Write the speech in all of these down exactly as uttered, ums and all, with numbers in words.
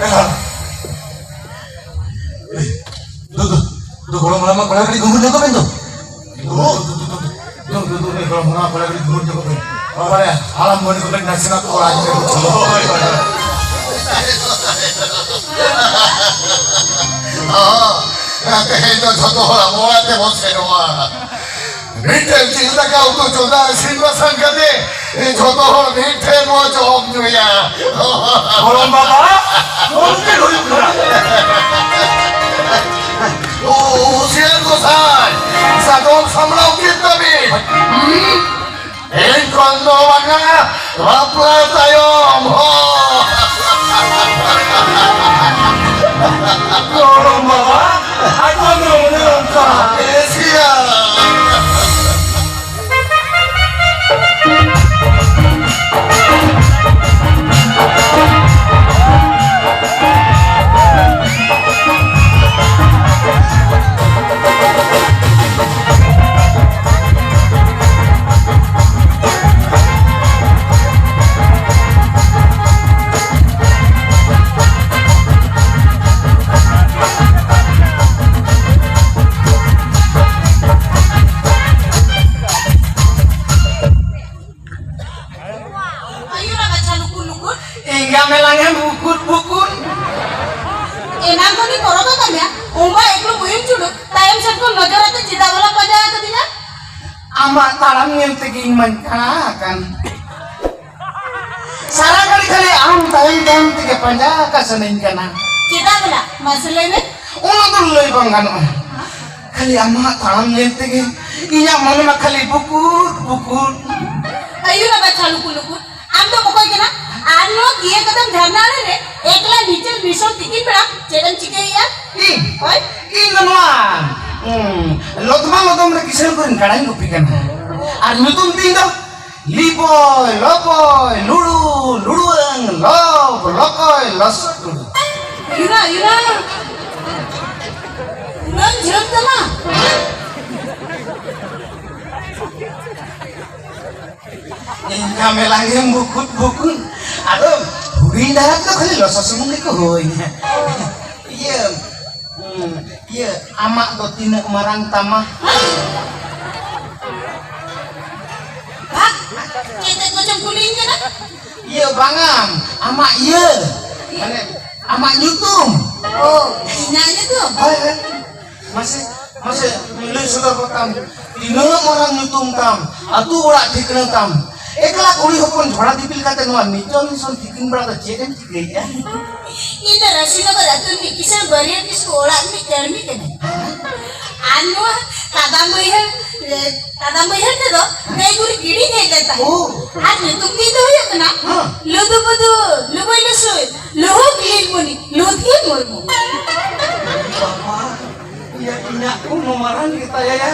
ᱮ ᱦᱟᱲᱟᱢ᱾ ᱫᱩ, ᱫᱩ, ᱫᱩ, ᱜᱚᱲᱚᱢ ᱦᱟᱲᱟᱢ ᱢᱟ ᱠᱚᱲᱟ ᱠᱟᱹᱴᱤᱡ ᱜᱩᱢᱩᱨ ᱧᱚᱜᱚᱜ ᱵᱮᱱ ᱫᱚ᱾ ᱫᱩ, ᱫᱩ, ᱫᱩ, ᱫᱩ, ᱫᱩ, ᱫᱩ, ᱩᱱᱤ ᱜᱚᱲᱚᱢ ᱦᱟᱲᱟᱢ ᱠᱚᱲᱟ ᱠᱟᱹᱴᱤᱡ ᱜᱩᱢᱩᱨ ᱧᱚᱜᱚᱜ ᱵᱮᱱ᱾ ᱢᱟᱱᱮ ᱦᱟᱲᱟᱢ ᱢᱟᱹᱱ ᱠᱚ ᱠᱟᱹᱴᱤᱡ ᱱᱟᱥᱮᱱᱟᱜ ᱠᱚ ᱚᱲᱟᱜ ᱧᱚᱜ ᱵᱮᱱ᱾ ᱦᱳᱭ, ᱦᱳᱭ, ᱦᱳᱭ᱾ ᱦᱚᱸ, ᱛᱮᱦᱮᱧ ᱫᱚ ᱡᱷᱚᱛᱚ ᱦᱚᱲ ᱟᱵᱚ ᱚᱲᱟᱜ ᱛᱮᱵᱚᱱ ᱥᱮᱱᱚᱜᱼᱟ᱾ ᱢᱤᱫᱴᱮᱱ ᱡᱤᱞ ᱫᱟᱠᱟ ᱩᱛᱩ ᱪᱚᱸᱫᱟ ᱤᱥᱤᱱ ᱵᱟᱥᱟᱝ ᱠᱟᱛᱮ ᱡᱷᱚᱛᱚ ᱦᱚᱲ ᱢᱤᱫ ᱴᱷᱮᱱ ᱵᱚ ᱡᱚᱢ ᱧᱩᱭᱟ᱾ ᱜᱚᱲᱚᱢ ᱵᱟᱵᱟ, ᱜᱚᱢᱠᱮ ᱦᱩᱭᱩᱜ ᱠᱟᱱᱟ᱾ ᱳ, ᱩᱥᱤᱭᱟᱹᱨ ᱜᱚᱸᱥᱟᱭ, ᱥᱟᱫᱚᱢ ᱥᱟᱢᱵᱲᱟᱣ ᱠᱮᱫ ᱛᱟᱵᱤᱱ᱾ ᱦᱩᱸ? ᱤᱧ ᱠᱷᱚᱱ ᱫᱚ ᱵᱟᱝᱟ, ᱵᱟᱯᱞᱟ ᱛᱟᱭᱚᱢ ᱦᱚᱸ᱾ ᱜᱚᱲᱚᱢ ᱵᱟᱵᱟ, ᱟᱠᱚ ᱫᱚ ᱚᱱᱮ ᱚᱱᱠᱟ᱾ ᱮᱥᱤᱭᱟ᱾ ᱟᱭᱩᱨᱟ ᱵᱟᱪᱷᱟ ᱞᱩᱠᱩᱨ ᱞᱩᱠᱩᱨ᱾ ᱮᱸᱜᱟ ᱢᱮᱞᱟᱝ ᱮᱢ ᱵᱩᱠᱩᱨ ᱵᱩᱠᱩᱨ᱾ ᱮᱱᱟᱝ ᱠᱷᱚᱱᱤᱧ ᱯᱚᱨᱚᱵᱽ ᱟᱠᱟᱫ ᱢᱮᱭᱟ, ᱚᱱᱠᱟ ᱮᱠᱞᱩ ᱵᱩᱭᱩᱝ ᱪᱩᱰᱩ, ᱛᱟᱭᱚᱢ ᱥᱮᱫ ᱠᱷᱚᱱ ᱱᱚᱡᱚᱨ ᱟᱛᱮ ᱪᱮᱫᱟᱜ ᱵᱟᱞᱟᱢ ᱯᱟᱸᱡᱟ ᱟᱠᱟᱫᱤᱧᱟ? ᱟᱢᱟᱜ ᱛᱟᱲᱟᱢ ᱧᱮᱞ ᱛᱮᱜᱮ ᱤᱧ ᱢᱟᱧ ᱠᱟᱬᱟ ᱟᱠᱟᱱ᱾ ᱥᱟᱨᱟ ᱜᱷᱟᱹᱲᱤ ᱠᱷᱟᱹᱞᱤ ᱟᱢ ᱛᱟᱭᱚᱢ ᱛᱟᱭᱚᱢ ᱛᱮᱜᱮ ᱯᱟᱸᱡᱟ ᱟᱠᱟ ᱥᱟᱱᱟᱧ ᱠᱟᱱᱟ᱾ ᱪᱮᱫᱟᱜ ᱵᱟᱞᱟ? ᱢᱟᱥᱮ ᱞᱟᱹᱭ ᱢᱮ᱾ ᱚᱱᱟ ᱫᱚ ᱞᱟᱹᱭ ᱵᱟᱝ ᱜᱟᱱᱚᱜᱼᱟ᱾ ᱠᱷᱟᱹᱞᱤ ᱟᱢᱟᱜ ᱛᱟᱲᱟᱢ ᱧᱮᱞ ᱛᱮᱜᱮ ᱤᱧᱟᱜ ᱢᱚᱱᱮ ᱢᱟ ᱠᱷᱟᱹᱞᱤ ᱵᱩᱠᱩᱨ ᱵᱩᱠᱩᱨ᱾ ᱟᱭᱩᱨᱟ ᱵᱟᱪᱷᱟ ᱞᱩᱠᱩᱨ ᱞᱩᱠᱩᱨ᱾ ᱟᱢ ᱫᱚᱢ ᱚᱠᱚᱭ ᱠᱟᱱᱟ? ᱟᱨ ᱱᱚᱣᱟ ᱠᱤᱭᱟᱹ ᱠᱟᱛᱮᱢ ᱫᱷᱟᱨᱱᱟ ᱨᱮ ᱮᱠᱞᱟ ᱱᱤᱪᱟᱹᱨ ᱱᱤᱥᱚᱱ ᱛᱤᱠᱤᱱ ᱵᱮᱲᱟ ᱪᱮᱫ ᱮᱢ ᱪᱤᱠᱟᱹᱭᱮᱫᱼᱟ? ᱤᱧ? ᱦᱳᱭ᱾ ᱤᱧ ᱫᱚ ᱱᱚᱣᱟ, ᱩᱸ, ᱞᱚᱫᱢᱟ ᱞᱚᱫᱚᱢ ᱨᱮ ᱠᱤᱥᱟᱹᱬ ᱠᱚᱨᱮᱱ ᱠᱟᱲᱟᱧ ᱜᱩᱯᱤ ᱠᱟᱱᱟ᱾ ᱟᱨ ᱧᱩᱛᱩᱢ ᱛᱤᱧ ᱫᱚ ᱞᱤᱵᱚᱭ, ᱞᱚᱵᱚᱭ, ᱞᱩᱲᱩ, ᱞᱩᱲᱩᱣᱟᱹᱝ, ᱞᱚᱵ, ᱞᱚᱠᱚᱭ, ᱞᱚᱥᱚᱫ ᱴᱩᱰᱩ᱾ ᱤᱨᱟ, ᱤᱨᱟ᱾ ᱩᱱᱟᱹᱝ ᱡᱷᱟᱹᱞ ᱛᱟᱢᱟ? ᱤᱧ ᱠᱷᱟᱢᱮᱞᱟᱝ ᱮᱢ ᱵᱩᱠᱩᱫ ᱵᱩᱠᱩᱫ᱾ ᱟᱫᱚ ᱵᱤᱧ ᱫᱷᱟᱨᱟ ᱛᱮᱫᱚ ᱠᱷᱟᱹᱞᱤ ᱞᱚᱥᱚᱫ ᱥᱩᱢᱩᱝ ᱜᱮᱠᱚ ᱦᱩᱭ᱾ ᱤᱭᱟᱹ, ᱦᱩᱸ, ᱤᱭᱟᱹ, ᱟᱢᱟᱜ ᱫᱚ ᱛᱤᱱᱟᱹᱜ ᱢᱟᱨᱟᱝ ᱛᱟᱢᱟ? ᱵᱷᱟᱜ, ᱪᱮᱫ ᱛᱮᱫ ᱠᱚᱪᱚᱢ ᱠᱩᱞᱤᱧ ᱠᱟᱱᱟ? ᱤᱭᱟᱹ, ᱵᱟᱝᱟᱢ, ᱟᱢᱟᱜ ᱤᱭᱟᱹ, ᱢᱟᱱᱮ, ᱟᱢᱟᱜ ᱧᱩᱛᱩᱢ᱾ ᱚ, ᱤᱧᱟᱹᱜ ᱧᱩᱛᱩᱢ? ᱦᱳᱭ, ᱦᱳᱭ᱾ ᱢᱟᱥᱮ, ᱢᱟᱥᱮ, ᱞᱟᱹᱭ ᱥᱚᱫᱚᱨ ᱜᱚᱫ ᱛᱟᱢ, ᱛᱤᱱᱟᱹᱜ ᱢᱟᱨᱟᱝ ᱧᱩᱛᱩᱢ ᱛᱟᱢ, ᱟᱹᱛᱩ ᱚᱲᱟᱜ ᱴᱷᱤᱠᱟᱹᱱᱟ ᱛᱟᱢ? ᱮᱠᱞᱟ ᱠᱩᱲᱤ ᱦᱚᱯᱚᱱ ᱡᱷᱚᱲᱟ ᱫᱤᱯᱤᱞ ᱠᱟᱛᱮ ᱱᱚᱣᱟ ᱱᱤᱪᱚᱞ ᱢᱤᱥᱚᱱ ᱛᱤᱠᱤᱱ ᱵᱮᱲᱟ ᱫᱚ ᱪᱮᱫ ᱮᱢ ᱪᱤᱠᱟᱹᱭᱮᱫᱼᱟ? ᱤᱧ ᱫᱚ ᱨᱟᱥᱤᱱᱚᱜᱚᱨ ᱟᱹᱛᱩ ᱨᱤᱱᱤᱡ ᱠᱤᱥᱟᱹᱬ ᱵᱟᱹᱨᱭᱟᱹᱛ ᱠᱤᱥᱠᱩ ᱚᱲᱟᱜ ᱨᱤᱱᱤᱡ ᱪᱟᱹᱲᱢᱤ ᱠᱟᱹᱱᱟᱹᱧ᱾ ᱟᱨ ᱱᱚᱣᱟ ᱛᱟᱫᱟᱢ ᱵᱟᱹᱭᱦᱟᱹᱲ, ᱮ, ᱛᱟᱫᱟᱢ ᱵᱟᱹᱭᱦᱟᱹᱲ ᱛᱮᱫᱚ ᱜᱟᱹᱭ ᱜᱩᱨᱤᱡ ᱜᱤᱰᱤᱧ ᱦᱮᱡ ᱞᱮᱱ ᱛᱟᱦᱮᱸᱫ᱾ ᱳ᱾ ᱟᱨ ᱧᱩᱛᱩᱢ ᱛᱤᱧ ᱫᱚ ᱦᱩᱭᱩᱜ ᱠᱟᱱᱟ ᱦᱮᱸ᱾ ᱞᱩᱫᱩ ᱵᱩᱫᱩ, ᱞᱩᱵᱩᱭ ᱞᱩᱥᱩᱭ, ᱞᱩᱦᱩᱠ ᱞᱤᱞᱢᱩᱱᱤ, ᱞᱩᱛᱠᱤ ᱢᱩᱨᱢᱩ᱾ ᱵᱟᱵᱟ, ᱤᱭᱟᱹ, ᱤᱧᱟᱹᱜ ᱠᱚ ᱱᱚᱣᱟ ᱢᱟᱨᱟᱝ ᱜᱮᱛᱟᱭᱟ ᱭᱟ᱾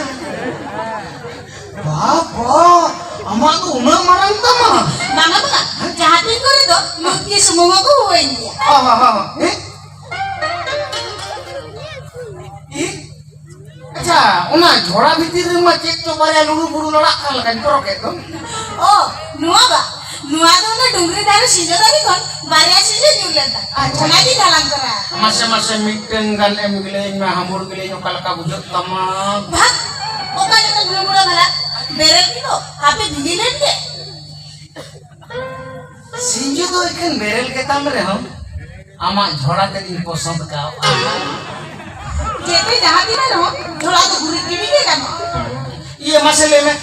ᱵᱟᱵᱟ, ᱟᱢᱟᱜ ᱫᱚ ᱩᱱᱟᱹᱜ ᱢᱟᱨᱟᱝ ᱛᱟᱢᱟ? ᱵᱟᱝᱟ, ᱵᱟᱝᱟ, ᱡᱟᱦᱟᱸ ᱛᱤᱱ ᱠᱚᱨᱮ ᱫᱚ ᱞᱩᱛᱠᱤ ᱥᱩᱢᱩᱝ ᱦᱚᱸᱠᱚ ᱦᱩᱭᱮᱱ ᱜᱮᱭᱟ᱾ ᱦᱚᱸ, ᱦᱚᱸ, ᱦᱚᱸ, ᱦᱚᱸ᱾ ᱮ? ᱮ? ᱟᱪᱪᱷᱟ, ᱚᱱᱟ ᱡᱷᱚᱲᱟ ᱵᱷᱤᱛᱤᱨ ᱨᱮᱢᱟ ᱪᱮᱫ ᱪᱚ ᱵᱟᱨᱭᱟ ᱞᱩᱲᱩ ᱵᱩᱲᱩ ᱞᱟᱲᱟᱜ ᱠᱟᱱ ᱞᱮᱠᱟᱧ ᱵᱚᱨᱚᱠᱮᱫ ᱫᱚ᱾ ᱚ, ᱱᱚᱣᱟ ᱵᱟ, ᱱᱚᱣᱟ ᱫᱚ ᱚᱱᱟ ᱰᱩᱝᱨᱤ ᱫᱷᱟᱨᱮ ᱥᱤᱧᱡᱚ ᱫᱟᱨᱮ ᱠᱷᱚᱱ ᱵᱟᱨᱭᱟ ᱥᱤᱧᱡᱚ ᱧᱩᱨ ᱞᱮᱱ ᱛᱟᱦᱮᱸᱫ᱾ ᱟᱪᱪᱷᱟ᱾ ᱚᱱᱟᱜᱤᱧ ᱦᱟᱞᱟᱝ ᱛᱚᱨᱟ ᱟᱠᱟᱫᱟ᱾ ᱢᱟᱥᱮ, ᱢᱟᱥᱮ, ᱢᱤᱫᱴᱟᱝ ᱜᱟᱱ ᱮᱢ ᱜᱮᱞᱟᱹᱧ ᱢᱮ, ᱦᱟᱢᱵᱩᱲ ᱜᱮᱞᱟᱹᱧ ᱚᱠᱟ ᱞᱮᱠᱟ ᱵᱩᱡᱷᱟᱹᱜ ᱛᱟᱢᱟ? ᱵᱷᱟᱜ, ᱚᱠᱟ ᱞᱮᱠᱟ ᱜᱩᱲᱜᱩᱲᱟ ᱵᱷᱟᱞᱟ? ᱵᱮᱨᱮᱞ ᱜᱮᱫᱚ, ᱦᱟᱯᱮ ᱵᱷᱤᱸᱫᱤ ᱞᱮᱱ ᱜᱮ᱾ ᱥᱤᱧᱡᱚ ᱫᱚ ᱮᱠᱮᱱ ᱵᱮᱨᱮᱞ ᱜᱮᱛᱟᱢ ᱨᱮᱦᱚᱸ, ᱟᱢᱟᱜ ᱡᱷᱚᱲᱟ ᱛᱮᱫ ᱤᱧ ᱯᱚᱥᱚᱸᱫ ᱠᱟᱣᱟ᱾ ᱡᱮᱛᱮ ᱡᱟᱦᱟᱸ ᱛᱤᱱᱟᱹᱜ ᱨᱮᱦᱚᱸ ᱡᱷᱚᱲᱟ ᱫᱚ ᱜᱩᱨᱤᱡ ᱜᱤᱰᱤ ᱜᱮ ᱜᱟᱱᱚᱜᱼᱟ᱾ ᱤᱭᱟᱹ, ᱢᱟᱥᱮ ᱞᱟᱹᱭ ᱢᱮ,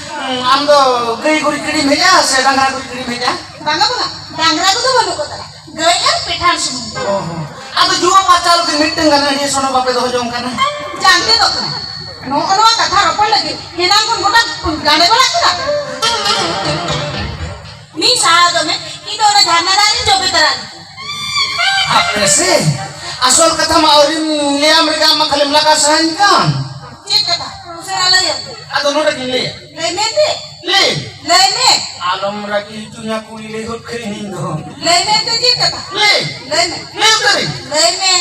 ᱟᱢ ᱫᱚ ᱜᱟᱹᱭ ᱜᱩᱨᱤᱡ ᱜᱤᱰᱤᱢ ᱦᱮᱡᱼᱟ ᱥᱮ ᱰᱟᱝᱨᱟ ᱜᱩᱨᱤᱡ ᱜᱤᱰᱤᱢ ᱦᱮᱡᱼᱟ? ᱵᱟᱝᱟ, ᱵᱟᱝᱟ, ᱰᱟᱝᱨᱟ ᱠᱚᱫᱚ ᱵᱟᱹᱱᱩᱜ ᱠᱚ ᱛᱟᱞᱮ, ᱜᱟᱹᱭ ᱟᱨ ᱯᱮᱴᱷᱟᱲ ᱥᱩᱢᱩᱝ᱾ ᱚ ᱦᱚᱸ᱾ ᱟᱫᱚ ᱡᱩᱣᱟᱹ ᱯᱟᱨᱪᱟᱣ ᱞᱟᱹᱜᱤᱫ ᱢᱤᱫᱴᱟᱝ ᱜᱟᱱ ᱟᱹᱰᱤ ᱥᱚᱱᱚ ᱵᱟᱯᱮ ᱫᱚᱦᱚ ᱡᱚᱝ ᱠᱟᱱᱟ? ᱡᱟᱝ ᱛᱮᱫᱚᱜ ᱠᱟᱱᱟ᱾ ᱱᱚᱜᱼᱚ ᱱᱚᱣᱟ ᱠᱟᱛᱷᱟ ᱨᱚᱯᱚᱲ ᱞᱟᱹᱜᱤᱫ ᱮᱱᱟᱝ ᱠᱷᱚᱱ ᱜᱚᱴᱟ ᱜᱟᱰᱮ ᱵᱟᱲᱟᱜ ᱠᱟᱱᱟ᱾ ᱢᱤᱫ ᱥᱟᱦᱟ ᱫᱚ ᱢᱮ, ᱤᱧ ᱫᱚ ᱚᱱᱟ ᱡᱷᱟᱨᱱᱟ ᱫᱟᱜ ᱨᱤᱧ ᱡᱚᱵᱮ ᱛᱟᱨᱟ ᱞᱮᱱᱟ᱾ ᱦᱟᱯᱮ ᱥᱮ, ᱟᱥᱚᱞ ᱠᱟᱛᱷᱟ ᱢᱟ ᱟᱹᱣᱨᱤᱢ ᱞᱟᱹᱭᱟᱢ ᱨᱮᱜᱮ ᱟᱢ ᱢᱟ ᱠᱷᱟᱹᱞᱤᱢ ᱞᱟᱜᱟ ᱥᱟᱦᱟᱧ ᱠᱟᱱ᱾ ᱪᱮᱫ ᱠᱟᱛᱷᱟ? ᱩᱥᱟᱹᱨᱟ ᱞᱟᱹᱭ ᱟᱢ᱾ ᱟᱫᱚ ᱱᱚᱰᱮ ᱜᱤᱧ ᱞᱟᱹᱭᱟ᱾ ᱞᱟᱹᱭ ᱢᱮ ᱮᱱᱛᱮ᱾ ᱞᱟᱹᱭ᱾ ᱞᱟᱹᱭ ᱢᱮ᱾ ᱟᱞᱚᱢ ᱨᱟᱹᱜᱤ ᱦᱚᱪᱚᱧᱟ ᱠᱩᱲᱤ, ᱞᱟᱹᱭ ᱜᱚᱫ ᱠᱟᱹᱧ ᱤᱧ ᱫᱚ᱾ ᱞᱟᱹᱭ ᱢᱮ ᱮᱱᱛᱮ ᱪᱮᱫ ᱠᱟᱛᱷᱟ? ᱞᱟᱹᱭ᱾ ᱞᱟᱹᱭ ᱢᱮ᱾ ᱞᱟᱹᱭ ᱩᱛᱟᱹᱨᱤᱧ᱾ ᱞᱟᱹᱭ ᱢᱮ᱾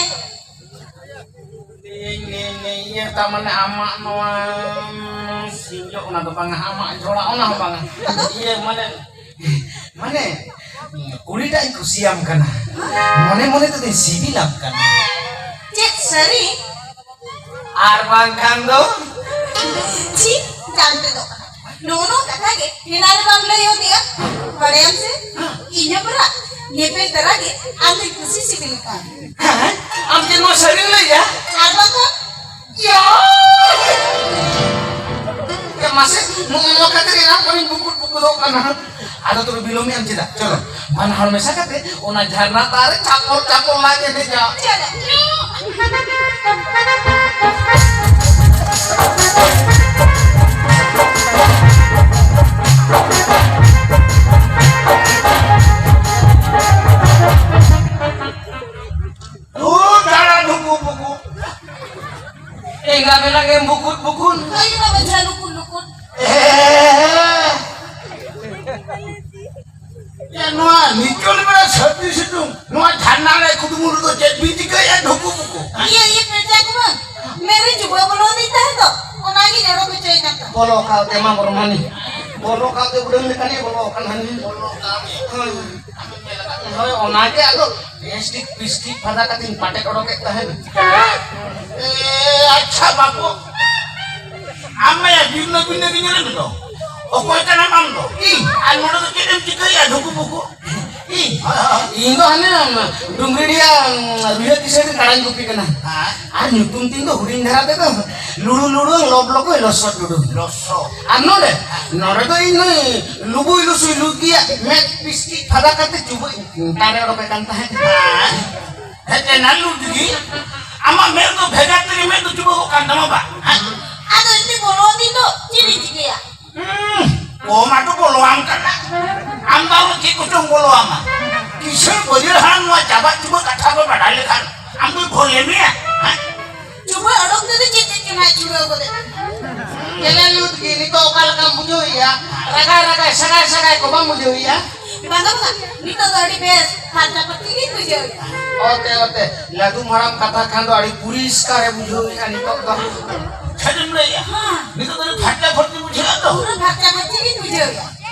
ᱤᱭᱟᱹ, ᱤᱭᱟᱹ, ᱤᱭᱟᱹ, ᱛᱟᱨ ᱢᱟᱱᱮ ᱟᱢᱟᱜ ᱱᱚᱣᱟ ᱥᱤᱧᱡᱚ ᱚᱱᱟ ᱫᱚ ᱵᱟᱝᱟ, ᱟᱢᱟᱜ ᱡᱷᱚᱲᱟ ᱚᱱᱟ ᱦᱚᱸ ᱵᱟᱝᱟ᱾ ᱤᱭᱟᱹ, ᱢᱟᱱᱮ, ᱢᱟᱱᱮ, ᱠᱩᱲᱤᱴᱟᱜ ᱤᱧ ᱠᱩᱥᱤᱭᱟᱢ ᱠᱟᱱᱟ, ᱢᱚᱱᱮ ᱢᱚᱱᱮ ᱛᱮᱫᱚᱧ ᱥᱤᱵᱤᱞᱟᱢ ᱠᱟᱱᱟ᱾ ᱪᱮᱫ ᱥᱟᱹᱨᱤ? ᱟᱨ ᱵᱟᱝᱠᱷᱟᱱ ᱫᱚ? ᱪᱷᱤ, ᱡᱟᱝ ᱛᱮᱫᱚ ᱠᱟᱱᱟ᱾ ᱱᱚᱜᱼᱚ ᱱᱚᱣᱟ ᱠᱟᱛᱷᱟ ᱜᱮ ᱦᱮᱱᱟᱜ ᱨᱮ ᱵᱟᱢ ᱞᱟᱹᱭ ᱦᱚᱫᱮᱜᱼᱟ᱾ ᱵᱟᱲᱟᱭᱟᱢ ᱥᱮ, ᱤᱧ ᱦᱚᱸ ᱯᱮᱨᱟ ᱧᱮᱯᱮᱞ ᱛᱟᱨᱟ ᱜᱮ ᱟᱢ ᱫᱚᱧ ᱠᱩᱥᱤ ᱥᱤᱵᱤᱞ ᱠᱟᱱ᱾ ᱦᱮᱸ? ᱟᱢ ᱪᱮᱫ ᱱᱚᱣᱟ ᱥᱟᱹᱨᱤᱢ ᱞᱟᱹᱭᱮᱜᱼᱟ? ᱟᱨ ᱵᱟᱝᱠᱷᱟᱱ? ᱭᱟ! ᱮ ᱢᱟᱥᱮ, ᱱᱚᱜᱼᱚ ᱱᱚᱣᱟ ᱠᱷᱟᱹᱛᱤᱨ ᱮᱱᱟᱝ ᱠᱷᱚᱱᱤᱧ ᱵᱩᱠᱩᱫ ᱵᱩᱠᱩᱫᱚᱜ ᱠᱟᱱᱟ᱾ ᱟᱫᱚ ᱛᱚᱵᱮ ᱵᱤᱞᱚᱢᱮᱜ ᱟᱢ ᱪᱮᱫᱟᱜ? ᱪᱚᱞᱚ, ᱵᱟᱱᱟ ᱦᱚᱲ ᱢᱮᱥᱟ ᱠᱟᱛᱮ ᱚᱱᱟ ᱡᱷᱟᱨᱱᱟ ᱫᱟᱜ ᱨᱮ ᱪᱟᱯᱚᱞ ᱪᱟᱯᱚᱞ ᱞᱟᱝ ᱮᱱᱮᱡᱟ᱾ ᱪᱚᱞᱚ᱾ ᱫᱩ ᱫᱟᱬᱟ ᱰᱷᱩᱠᱩ ᱯᱩᱠᱩ᱾ ᱮᱸᱜᱟ ᱢᱮᱱᱟᱜ ᱜᱮ ᱵᱩᱠᱩᱫ ᱵᱩᱠᱩᱫ᱾ ᱟᱭᱳ ᱵᱟᱵᱟ ᱡᱷᱟ ᱞᱩᱠᱩᱫ ᱞᱩᱠᱩᱫ᱾ ᱮ, ᱭᱟ, ᱱᱚᱣᱟ ᱱᱤᱠᱚᱞ ᱵᱮᱲᱟ ᱥᱟᱹᱨᱫᱤ ᱥᱤᱛᱩᱝ, ᱱᱚᱣᱟ ᱡᱷᱟᱨᱱᱟ ᱨᱮ ᱠᱩᱫᱩᱢᱩᱞ ᱨᱮᱫᱚ ᱪᱮᱫ ᱵᱤᱱ ᱪᱤᱠᱟᱹᱭᱮᱫᱼᱟ ᱰᱷᱩᱠᱩ ᱯᱩᱠᱩ? ᱤᱭᱟᱹ, ᱤᱭᱟᱹ, ᱯᱮᱪᱟ ᱠᱚ ᱵᱟᱝ, ᱢᱮᱨᱮ ᱪᱩᱵᱟᱹ ᱵᱚᱞᱚ ᱟᱹᱫᱤᱧ ᱛᱟᱦᱮᱸ ᱫᱚ, ᱚᱱᱟᱜᱤᱧ ᱚᱰᱚᱠ ᱦᱚᱪᱚᱭᱮ ᱠᱟᱱ ᱛᱟᱦᱮᱸᱫ᱾ ᱵᱚᱞᱚ ᱠᱟᱣ ᱛᱮ ᱢᱟ ᱵᱚᱨᱢᱟᱱᱤ, ᱵᱚᱞᱚ ᱠᱟᱣ ᱛᱮ ᱩᱰᱟᱹᱝ ᱞᱮᱠᱟᱱᱤ ᱵᱚᱞᱚ ᱟᱠᱟᱱ ᱦᱟᱹᱱᱤ᱾ ᱦᱳᱭ, ᱦᱳᱭ, ᱚᱱᱟᱜᱮ ᱟᱫᱚ ᱯᱮᱥᱴᱤᱠ ᱯᱤᱥᱴᱤᱠ ᱯᱷᱟᱫᱟ ᱠᱟᱛᱮᱧ ᱯᱟᱴᱮᱫ ᱚᱰᱚᱠᱮᱫ ᱛᱟᱦᱮᱸᱱ᱾ ᱮ, ᱟᱪᱪᱷᱟ ᱵᱟᱹᱵᱩ, ᱟᱢ ᱢᱟ ᱭᱟ ᱵᱤᱱᱟᱹ ᱵᱤᱱᱟᱹ ᱜᱮ ᱧᱮᱞᱮᱫ ᱢᱮ ᱫᱚ᱾ ᱚᱠᱚᱭ ᱠᱟᱱᱟᱢ ᱟᱢ ᱫᱚ? ᱤᱧ? ᱟᱨ ᱱᱚᱰᱮ ᱫᱚ ᱪᱮᱫ ᱮᱢ ᱪᱤᱠᱟᱹᱭᱮᱫᱼᱟ ᱰᱷᱩᱠᱩ ᱯᱩᱠᱩ? ᱤᱧ? ᱦᱳᱭ, ᱦᱳᱭ᱾ ᱤᱧ ᱫᱚ ᱦᱟᱱᱮ ᱰᱩᱝᱜᱽᱨᱤᱰᱤᱭᱟ ᱨᱩᱭᱦᱟᱹ ᱠᱤᱥᱟᱹᱬ ᱨᱮ ᱠᱟᱲᱟᱧ ᱜᱩᱯᱤ ᱠᱟᱱᱟ᱾ ᱦᱮᱸ? ᱟᱨ ᱧᱩᱛᱩᱢ ᱛᱤᱧ ᱫᱚ ᱦᱩᱰᱤᱧ ᱫᱷᱟᱨᱟ ᱛᱮᱫᱚ ᱞᱩᱲᱩ ᱞᱩᱲᱩ ᱞᱚᱵ ᱞᱚᱠᱚᱭ ᱞᱚᱥᱚᱫ ᱰᱩᱰᱩ᱾ ᱞᱚᱥᱚᱫ᱾ ᱟᱨ ᱱᱚᱰᱮ, ᱱᱚᱰᱮ ᱫᱚ ᱤᱧ ᱱᱩᱭ ᱞᱩᱵᱩᱭ ᱞᱩᱥᱩᱭ ᱞᱩᱛ ᱜᱮᱭᱟ, ᱢᱮᱫ ᱯᱤᱥᱴᱤ ᱯᱷᱟᱫᱟ ᱠᱟᱛᱮ ᱪᱩᱵᱟᱹᱜ ᱤᱧ ᱫᱟᱨᱮ ᱚᱰᱚᱠᱮ ᱠᱟᱱ ᱛᱟᱦᱮᱸᱫ᱾ ᱦᱮᱸ? ᱦᱮᱸ, ᱪᱮ ᱱᱟᱞᱩ ᱛᱮᱜᱮ? ᱟᱢᱟᱜ ᱢᱮᱫ ᱫᱚ ᱵᱷᱮᱜᱟᱨ ᱛᱮᱜᱮ ᱢᱮᱫ ᱫᱚ ᱪᱩᱵᱟᱹᱜᱚᱜ ᱠᱟᱱ ᱛᱟᱢᱟ ᱵᱟ? ᱦᱮᱸ? ᱟᱫᱚ ᱮᱱᱛᱮ ᱵᱚᱞᱚ ᱟᱹᱫᱤᱧ ᱫᱚ ᱪᱮᱫ ᱤᱧ ᱪᱤᱠᱟᱹᱭᱟ? ᱦᱩᱸ, ᱠᱚ ᱢᱟᱴᱚ ᱵᱚᱞᱚᱣᱟᱢ ᱠᱟᱱᱟ᱾ ᱟᱢ ᱫᱚ ᱟᱨᱚ ᱪᱮᱫ ᱠᱚᱪᱚᱝ ᱵᱚᱞᱚᱣᱟᱢᱟ? ᱠᱤᱥᱟᱹᱬ ᱵᱟᱹᱭᱦᱟᱹᱲ ᱦᱟᱲᱟᱢ ᱱᱚᱣᱟ ᱪᱟᱵᱟᱜ ᱪᱩᱵᱟᱹᱜ ᱠᱟᱛᱷᱟ ᱠᱚ ᱵᱟᱰᱟᱭ ᱞᱮᱠᱷᱟᱱ ᱟᱢ ᱫᱚᱭ ᱵᱷᱚᱞᱮ ᱢᱮᱭᱟ, ᱦᱮᱸ? ᱪᱩᱵᱟᱹᱜ ᱚᱰᱚᱠ ᱛᱮᱫᱚ ᱪᱮᱫ ᱪᱮᱫ ᱪᱚᱝ ᱦᱟᱸᱜ ᱪᱩᱨᱟᱹᱣ ᱜᱚᱫᱮ᱾ ᱪᱮᱞᱮ ᱞᱩᱛ ᱜᱮ, ᱱᱤᱛᱚᱜ ᱚᱠᱟ ᱞᱮᱠᱟᱢ ᱵᱩᱡᱷᱟᱹᱣᱮᱭᱟ? ᱨᱟᱜᱟᱭ ᱨᱟᱜᱟᱭ, ᱥᱟᱜᱟᱭ ᱥᱟᱜᱟᱭ ᱠᱚ ᱵᱟᱢ ᱵᱩᱡᱷᱟᱹᱣᱮᱭᱟ? ᱵᱟᱝᱟ, ᱵᱟᱝᱟ, ᱱᱤᱛᱚᱜ ᱫᱚ ᱟᱹᱰᱤ ᱵᱮᱥ ᱯᱷᱟᱨᱪᱟ ᱯᱷᱟᱹᱨᱪᱤ ᱜᱤᱧ ᱵᱩᱡᱷᱟᱹᱣᱮᱫᱼᱟ᱾ ᱚᱛᱮ, ᱚᱛᱮ, ᱞᱟᱹᱫᱩᱢ ᱦᱟᱲᱟᱢ ᱠᱟᱛᱷᱟ ᱠᱷᱟᱱ ᱫᱚ ᱟᱹᱰᱤ ᱯᱚᱨᱤᱥᱠᱟᱨᱮ ᱵᱩᱡᱷᱟᱹᱣᱮᱫᱼᱟ ᱱᱤᱛᱚᱜ ᱫᱚ᱾ ᱪᱮᱫ ᱮᱢ ᱞᱟᱹᱭᱮᱫᱼᱟ? ᱦᱮᱸ᱾ ᱱᱤᱛᱚᱜ ᱫᱚ ᱟᱹᱰᱤ ᱯᱷᱟᱨᱪᱟ ᱯᱷᱟᱹᱨᱪᱤ ᱵᱩᱡᱷᱟᱹᱜᱼᱟ ᱛᱚ? ᱯᱩᱨᱟᱹ ᱯᱷᱟᱨᱪᱟ ᱯᱷᱟᱹᱨᱪᱤ ᱜᱤᱧ ᱵᱩᱡᱷᱟᱹᱣᱮᱫᱼᱟ᱾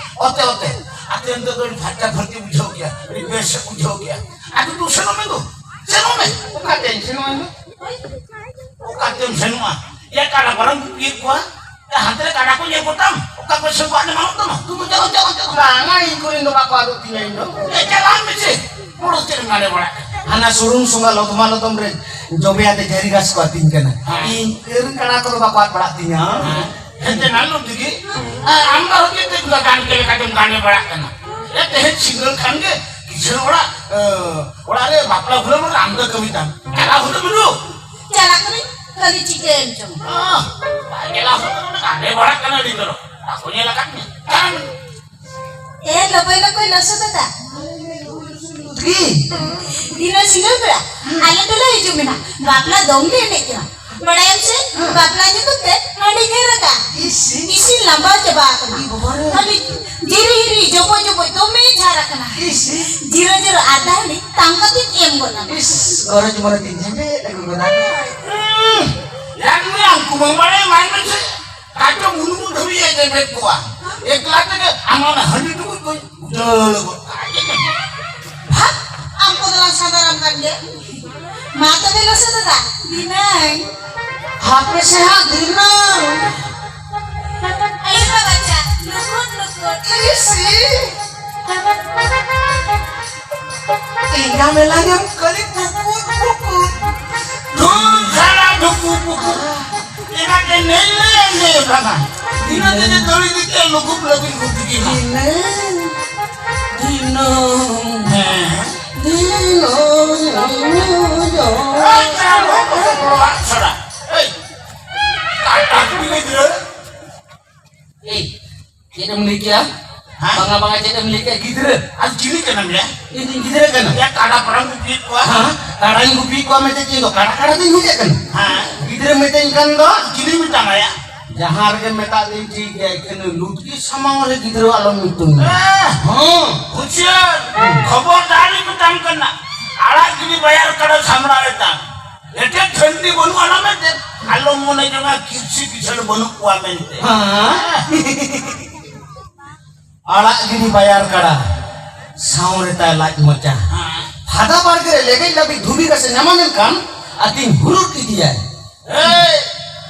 ᱚᱛᱮ, ᱚᱛᱮ, ᱟᱛᱮᱱ ᱫᱚ ᱟᱹᱰᱤ ᱯᱷᱟᱨᱪᱟ ᱯᱷᱟᱹᱨᱪᱤ ᱵᱩᱡᱷᱟᱹᱣ ᱠᱮᱭᱟ, ᱟᱹᱰᱤ ᱵᱮᱥ ᱮ ᱵᱩᱡᱷᱟᱹᱣ ᱠᱮᱭᱟ᱾ ᱟᱫᱚ ᱛᱩ ᱥᱮᱱᱚᱜ ᱢᱮ ᱫᱚ, ᱥᱮᱱᱚᱜ ᱢᱮ᱾ ᱚᱠᱟᱛᱮᱧ ᱥᱮᱱᱚᱜᱼᱟ ᱤᱧ ᱫᱚ? ᱚᱠᱟᱛᱮᱢ ᱥᱮᱱᱚᱜᱼᱟ? ᱭᱟ ᱠᱟᱰᱟ ᱵᱟᱨᱟᱢ ᱜᱩᱯᱤᱭᱮᱫ ᱠᱚᱣᱟ? ᱭᱟ ᱦᱟᱱᱛᱮ ᱨᱮ ᱠᱟᱰᱟ ᱠᱚ ᱧᱮᱞ ᱠᱚᱛᱟᱢ? ᱚᱠᱟ ᱠᱚ ᱥᱮᱱ ᱠᱚ ᱟᱰᱮ ᱢᱟᱱᱚᱜ ᱛᱟᱢᱟ? ᱛᱩ ᱫᱚ ᱪᱟᱞᱟᱜ, ᱪᱟᱞᱟᱜ, ᱪᱟᱞᱟᱜ᱾ ᱵᱟᱝᱟ, ᱤᱧ ᱠᱚᱨᱮᱱ ᱫᱚ ᱵᱟᱠᱚ ᱟᱫᱚᱜ ᱛᱤᱧᱟ ᱤᱧ ᱫᱚ᱾ ᱮ, ᱪᱟᱞᱟᱜ ᱢᱮᱥᱮ᱾ ᱦᱚᱲ ᱪᱮᱫ ᱮᱢ ᱜᱟᱰᱮ ᱵᱟᱲᱟᱜ ᱠᱟᱱᱟ? ᱦᱟᱱᱟ ᱥᱩᱨᱩᱝ ᱥᱚᱸᱜᱟ ᱞᱚᱫᱢᱟ ᱞᱚᱫᱚᱢ ᱨᱮ ᱡᱚᱵᱮ ᱟᱛᱮ ᱡᱟᱹᱨᱤ ᱜᱷᱟᱥ ᱠᱚ ᱟᱹᱛᱤᱧ ᱠᱟᱱᱟ᱾ ᱦᱮᱸ᱾ ᱤᱧ ᱠᱚᱨᱮᱱ ᱠᱟᱰᱟ ᱠᱚᱫᱚ ᱵᱟᱠᱚ ᱟᱫ ᱵᱟᱲᱟᱜ ᱛᱤᱧᱟ᱾ ᱦᱮᱸ᱾ ᱦᱮᱸᱛᱮ ᱱᱟᱞᱩ ᱛᱮᱜᱮ, ᱟᱨ ᱟᱢ ᱫᱚ ᱪᱮᱫ ᱛᱮ ᱜᱟᱱ ᱪᱮᱫ ᱞᱮᱠᱟ ᱪᱚᱢ ᱜᱟᱱᱮ ᱵᱟᱲᱟᱜ ᱠᱟᱱᱟ? ᱮ, ᱛᱮᱦᱮᱧ ᱥᱤᱸᱜᱟᱹᱲ ᱠᱷᱟᱱ ᱜᱮ ᱠᱤᱥᱟᱹᱬ ᱚᱲᱟᱜ, ᱮ, ᱚᱲᱟᱜ ᱨᱮ ᱵᱟᱯᱞᱟ ᱵᱷᱩᱞᱟᱹ ᱢᱟ ᱟᱢ ᱫᱚ ᱠᱟᱹᱢᱤ ᱛᱟᱢ᱾ ᱪᱟᱞᱟᱣ ᱦᱩᱭᱩᱜ ᱢᱮ ᱫᱩ᱾ ᱪᱟᱞᱟᱜ ᱠᱟᱹᱱᱟᱹᱧ, ᱠᱷᱟᱹᱞᱤ ᱪᱤᱠᱟᱹᱭᱮᱱ ᱪᱚᱝ᱾ ᱚ, ᱵᱟᱭ ᱪᱟᱞᱟᱣ ᱦᱩᱭᱩᱜ ᱠᱟᱱᱟ, ᱜᱟᱱᱮ ᱵᱟᱲᱟᱜ ᱠᱟᱱᱟ ᱟᱹᱰᱤ ᱪᱚᱨᱚᱠ᱾ ᱵᱟᱠᱚ ᱧᱮᱞ ᱟᱠᱟᱫ ᱢᱮᱭᱟ᱾ ᱪᱟᱞᱟᱜ ᱢᱮ᱾ ᱮ, ᱞᱚᱠᱚᱭ ᱞᱚᱠᱚᱭ ᱞᱚᱥᱚᱫ ᱫᱟ᱾ ᱪᱤᱠᱟᱹ? ᱫᱤᱱᱟᱹ ᱥᱤᱸᱜᱟᱹᱲ ᱵᱮᱲᱟ ᱟᱞᱮ ᱴᱚᱞᱟ ᱦᱤᱡᱩᱜ ᱢᱮ ᱱᱟᱜ᱾ ᱵᱟᱯᱞᱟ ᱫᱚᱝ ᱞᱮ ᱮᱱᱮᱡ ᱠᱟᱱᱟ᱾ ᱵᱟᱲᱟᱭᱟᱢ ᱥᱮ, ᱦᱮᱸ᱾ ᱵᱟᱯᱞᱟ ᱧᱩᱛᱩᱢ ᱛᱮ ᱦᱟᱺᱰᱤ ᱰᱷᱮᱨ ᱟᱠᱟᱱ᱾ ᱤᱥ᱾ ᱤᱥᱤᱱ ᱞᱟᱸᱵᱟ ᱪᱟᱵᱟ ᱟᱠᱟᱱᱟ᱾ ᱤ ᱵᱟᱵᱟ ᱨᱮ᱾ ᱠᱷᱟᱹᱞᱤ ᱡᱤᱨᱤ ᱦᱤᱨᱤ ᱡᱚᱵᱚ ᱡᱚᱵᱚ ᱫᱚᱢᱮ ᱡᱷᱟᱨ ᱟᱠᱟᱱᱟ᱾ ᱤᱥ᱾ ᱡᱤᱨᱟᱹ ᱡᱤᱨᱟᱹ ᱟᱫᱷᱟ ᱦᱟᱺᱰᱤ ᱛᱟᱝ ᱠᱟᱛᱮᱧ ᱮᱢ ᱜᱚᱫ ᱟᱢᱟ᱾ ᱤᱥ, ᱜᱚᱨᱚᱡᱽ ᱢᱚᱱᱮ ᱛᱤᱧ ᱡᱷᱮᱸᱡᱮᱫ ᱟᱹᱜᱩ ᱜᱚᱫᱟ᱾ ᱦᱩᱸ, ᱭᱟ ᱱᱩᱭ ᱟᱢ ᱠᱩᱢᱟᱹᱝ ᱵᱟᱲᱮ ᱮᱢᱟᱭ ᱢᱮᱥᱮ᱾ ᱠᱟᱴᱟ ᱢᱩᱱᱩᱢᱩ ᱫᱷᱟᱹᱵᱤᱡ ᱮ ᱡᱮᱵᱮᱫ ᱠᱚᱣᱟ᱾ ᱮᱠᱞᱟ ᱛᱮᱜᱮ ᱟᱢ ᱚᱱᱟ ᱦᱟᱺᱰᱤ ᱴᱩᱠᱩᱡ ᱠᱚᱧ ᱩᱰᱟᱹᱣ ᱜᱚᱫ ᱠᱟᱜᱼᱟ᱾ ᱵᱷᱟᱜ, ᱟᱢ ᱠᱚᱫᱚ ᱞᱟᱝ ᱥᱟᱸᱫᱟᱨᱟᱢ ᱠᱟᱱ ᱜᱮ᱾ ᱢᱟ ᱛᱚᱵᱮ ᱞᱚᱥᱚᱫ ᱫᱟᱫᱟ, ᱫᱷᱤᱱᱟᱹᱝ᱾ ᱦᱟᱯᱮ ᱥᱮ ᱦᱟᱸᱜ ᱫᱷᱤᱱᱟᱹᱝ᱾ ᱟᱭᱳ ᱵᱟᱵᱟ ᱪᱟ, ᱞᱩᱠᱩᱴ ᱞᱩᱠᱩᱴ᱾ ᱤᱥᱤ᱾ ᱮᱸᱜᱟ ᱢᱮᱞᱟ ᱧᱟᱢ ᱠᱟᱹᱞᱤ ᱯᱩᱠᱩᱨ ᱯᱩᱠᱩᱨ᱾ ᱫᱷᱩᱨ ᱥᱟᱞᱟ ᱰᱷᱩᱠᱩ ᱯᱩᱠᱩ᱾ ᱮᱸᱜᱟ ᱛᱮ ᱱᱮᱞ ᱞᱮ ᱮᱱᱮ ᱵᱟᱵᱟ᱾ ᱫᱤᱱᱟᱹ ᱫᱤᱱᱮ ᱫᱟᱹᱲᱤ ᱫᱤᱠᱮ ᱞᱩᱠᱩ ᱞᱟᱹᱵᱤ ᱜᱩᱴᱤ ᱜᱤ ᱵᱟ᱾ ᱫᱤᱱᱟᱹ᱾ ᱫᱤᱱᱟᱹ᱾ ᱦᱮᱸ᱾ ᱫᱤᱱᱟᱹ᱾ ᱟᱪᱪᱷᱟ, ᱱᱚᱣᱟ ᱠᱚ ᱚᱲᱟᱜ ᱥᱟᱲᱟ᱾ ᱮᱭ, ᱠᱟᱴᱟ ᱠᱩᱲᱤ ᱜᱤᱫᱽᱨᱟᱹ᱾ ᱮᱭ, ᱪᱮᱫ ᱮᱢ ᱞᱟᱹᱭ ᱠᱮᱜᱼᱟ? ᱦᱮᱸ? ᱵᱟᱝᱟ, ᱵᱟᱝᱟ, ᱪᱮᱫ ᱮᱢ ᱞᱟᱹᱭ ᱠᱮᱜᱼᱟ? ᱜᱤᱫᱽᱨᱟᱹ? ᱟᱢ ᱪᱤᱞᱤ ᱠᱟᱱᱟᱢ ᱭᱟ? ᱤᱧ ᱫᱚᱧ ᱜᱤᱫᱽᱨᱟᱹ ᱠᱟᱱᱟ᱾ ᱭᱟ, ᱠᱟᱰᱟ ᱯᱟᱨᱟᱢ ᱜᱩᱯᱤᱭᱮᱫ ᱠᱚᱣᱟ᱾ ᱦᱮᱸ? ᱠᱟᱰᱟᱧ ᱜᱩᱯᱤᱭᱮᱫ ᱠᱚᱣᱟ ᱢᱮᱱᱛᱮ ᱪᱮᱫ ᱤᱧ ᱫᱚ ᱠᱟᱰᱟ, ᱠᱟᱰᱟ ᱫᱚᱧ ᱦᱩᱭ ᱟᱠᱟᱱᱟ? ᱦᱮᱸ᱾ ᱜᱤᱫᱽᱨᱟᱹ ᱢᱮᱛᱟᱹᱧ ᱠᱷᱟᱱ ᱫᱚ? ᱪᱤᱞᱤ ᱢᱮᱛᱟᱢᱟ ᱭᱟ? ᱡᱟᱦᱟᱸ ᱨᱮᱜᱮ ᱢᱮᱛᱟᱜ ᱫᱤᱧ ᱴᱷᱤᱠ ᱜᱮᱭᱟ, ᱮᱠᱷᱟᱹᱱ ᱞᱩᱛᱠᱤ ᱥᱟᱢᱟᱝ ᱨᱮ ᱜᱤᱫᱽᱨᱟᱹ ᱟᱞᱚᱢ ᱧᱩᱛᱩᱢ᱾ ᱮ, ᱦᱮᱸ᱾ ᱦᱩᱸᱥᱤᱭᱟᱹᱨ, ᱠᱷᱚᱵᱚᱨᱫᱟᱨᱤᱧ ᱢᱮᱛᱟᱢ ᱠᱟᱱᱟ᱾ ᱟᱲᱟᱜ ᱜᱤᱰᱤ ᱵᱟᱭᱟᱨ ᱠᱟᱰᱟ ᱥᱟᱢᱲᱟᱣ ᱨᱮ ᱛᱟᱢ᱾ ᱮᱴᱟᱜ ᱴᱷᱟᱹᱱᱰᱤ ᱵᱟᱹᱱᱩᱜ ᱟᱱᱟ ᱢᱮᱱᱛᱮ ᱟᱞᱚᱢ ᱢᱚᱱᱮ ᱡᱚᱝᱟ ᱠᱤᱨᱥᱤ ᱠᱤᱥᱟᱹᱬ ᱵᱟᱹᱱᱩᱜ ᱠᱚᱣᱟ ᱢᱮᱱᱛᱮ᱾ ᱦᱮᱸ᱾ ᱟᱲᱟᱜ ᱜᱤᱰᱤ ᱵᱟᱭᱟᱨ ᱠᱟᱲᱟ, ᱥᱟᱶ ᱨᱮ ᱛᱟᱭ ᱞᱟᱡ ᱢᱚᱪᱟ᱾ ᱯᱷᱟᱫᱟ ᱵᱟᱲᱜᱮ ᱨᱮ ᱞᱮᱜᱮᱡ ᱞᱟᱹᱵᱤᱫ ᱫᱷᱩᱵᱤ ᱜᱷᱟᱥ ᱮ ᱧᱟᱢᱟ ᱢᱮᱱᱠᱷᱟᱱ ᱟᱹᱛᱤᱧ ᱦᱩᱨᱩᱴ ᱤᱫᱤᱭᱟᱭ᱾ ᱮᱭ,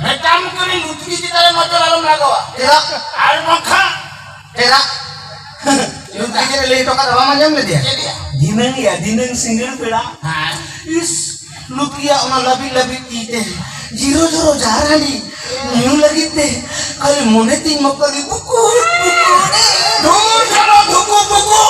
ᱢᱮᱛᱟᱢ ᱠᱟᱹᱱᱟᱹᱧ ᱞᱩᱛᱠᱤ ᱪᱮᱛᱟᱱ ᱨᱮ ᱱᱚᱡᱚᱨ ᱟᱞᱚᱢ ᱞᱟᱜᱟᱣᱟ᱾ ᱪᱮᱫᱟᱜ? ᱟᱨ ᱵᱟᱝᱠᱷᱟᱱ ᱪᱮᱫᱟᱜ? ᱞᱩᱛᱠᱤ ᱪᱮᱫ ᱮ ᱞᱟᱹᱭ ᱦᱚᱴᱚ ᱠᱟᱫᱟ ᱵᱟᱢ ᱟᱸᱡᱚᱢ ᱞᱮᱫᱮᱭᱟ? ᱪᱮᱫ ᱭᱟ? ᱫᱷᱤᱱᱟᱹᱝ ᱭᱟ, ᱫᱷᱤᱱᱟᱹᱝ ᱥᱤᱸᱜᱟᱹᱲ ᱵᱮᱲᱟ᱾ ᱦᱮᱸ᱾ ᱤᱥ, ᱞᱩᱛᱠᱤᱭᱟᱜ ᱚᱱᱟ ᱞᱟᱹᱵᱤᱫ ᱞᱟᱹᱵᱤᱫ ᱛᱤ ᱛᱮ ᱡᱤᱨᱚ ᱡᱚᱨᱚ ᱡᱟᱦᱟᱸ ᱦᱟᱺᱰᱤ ᱧᱩ ᱞᱟᱹᱜᱤᱫ ᱛᱮ ᱠᱷᱟᱹᱞᱤ ᱢᱚᱱᱮ ᱛᱤᱧ ᱢᱟᱯᱟᱞᱤ ᱵᱩᱠᱩ, ᱵᱩᱠᱩ, ᱫᱷᱩᱨ ᱡᱷᱟᱲᱟ ᱫᱷᱩᱠᱩ, ᱵᱩᱠᱩ᱾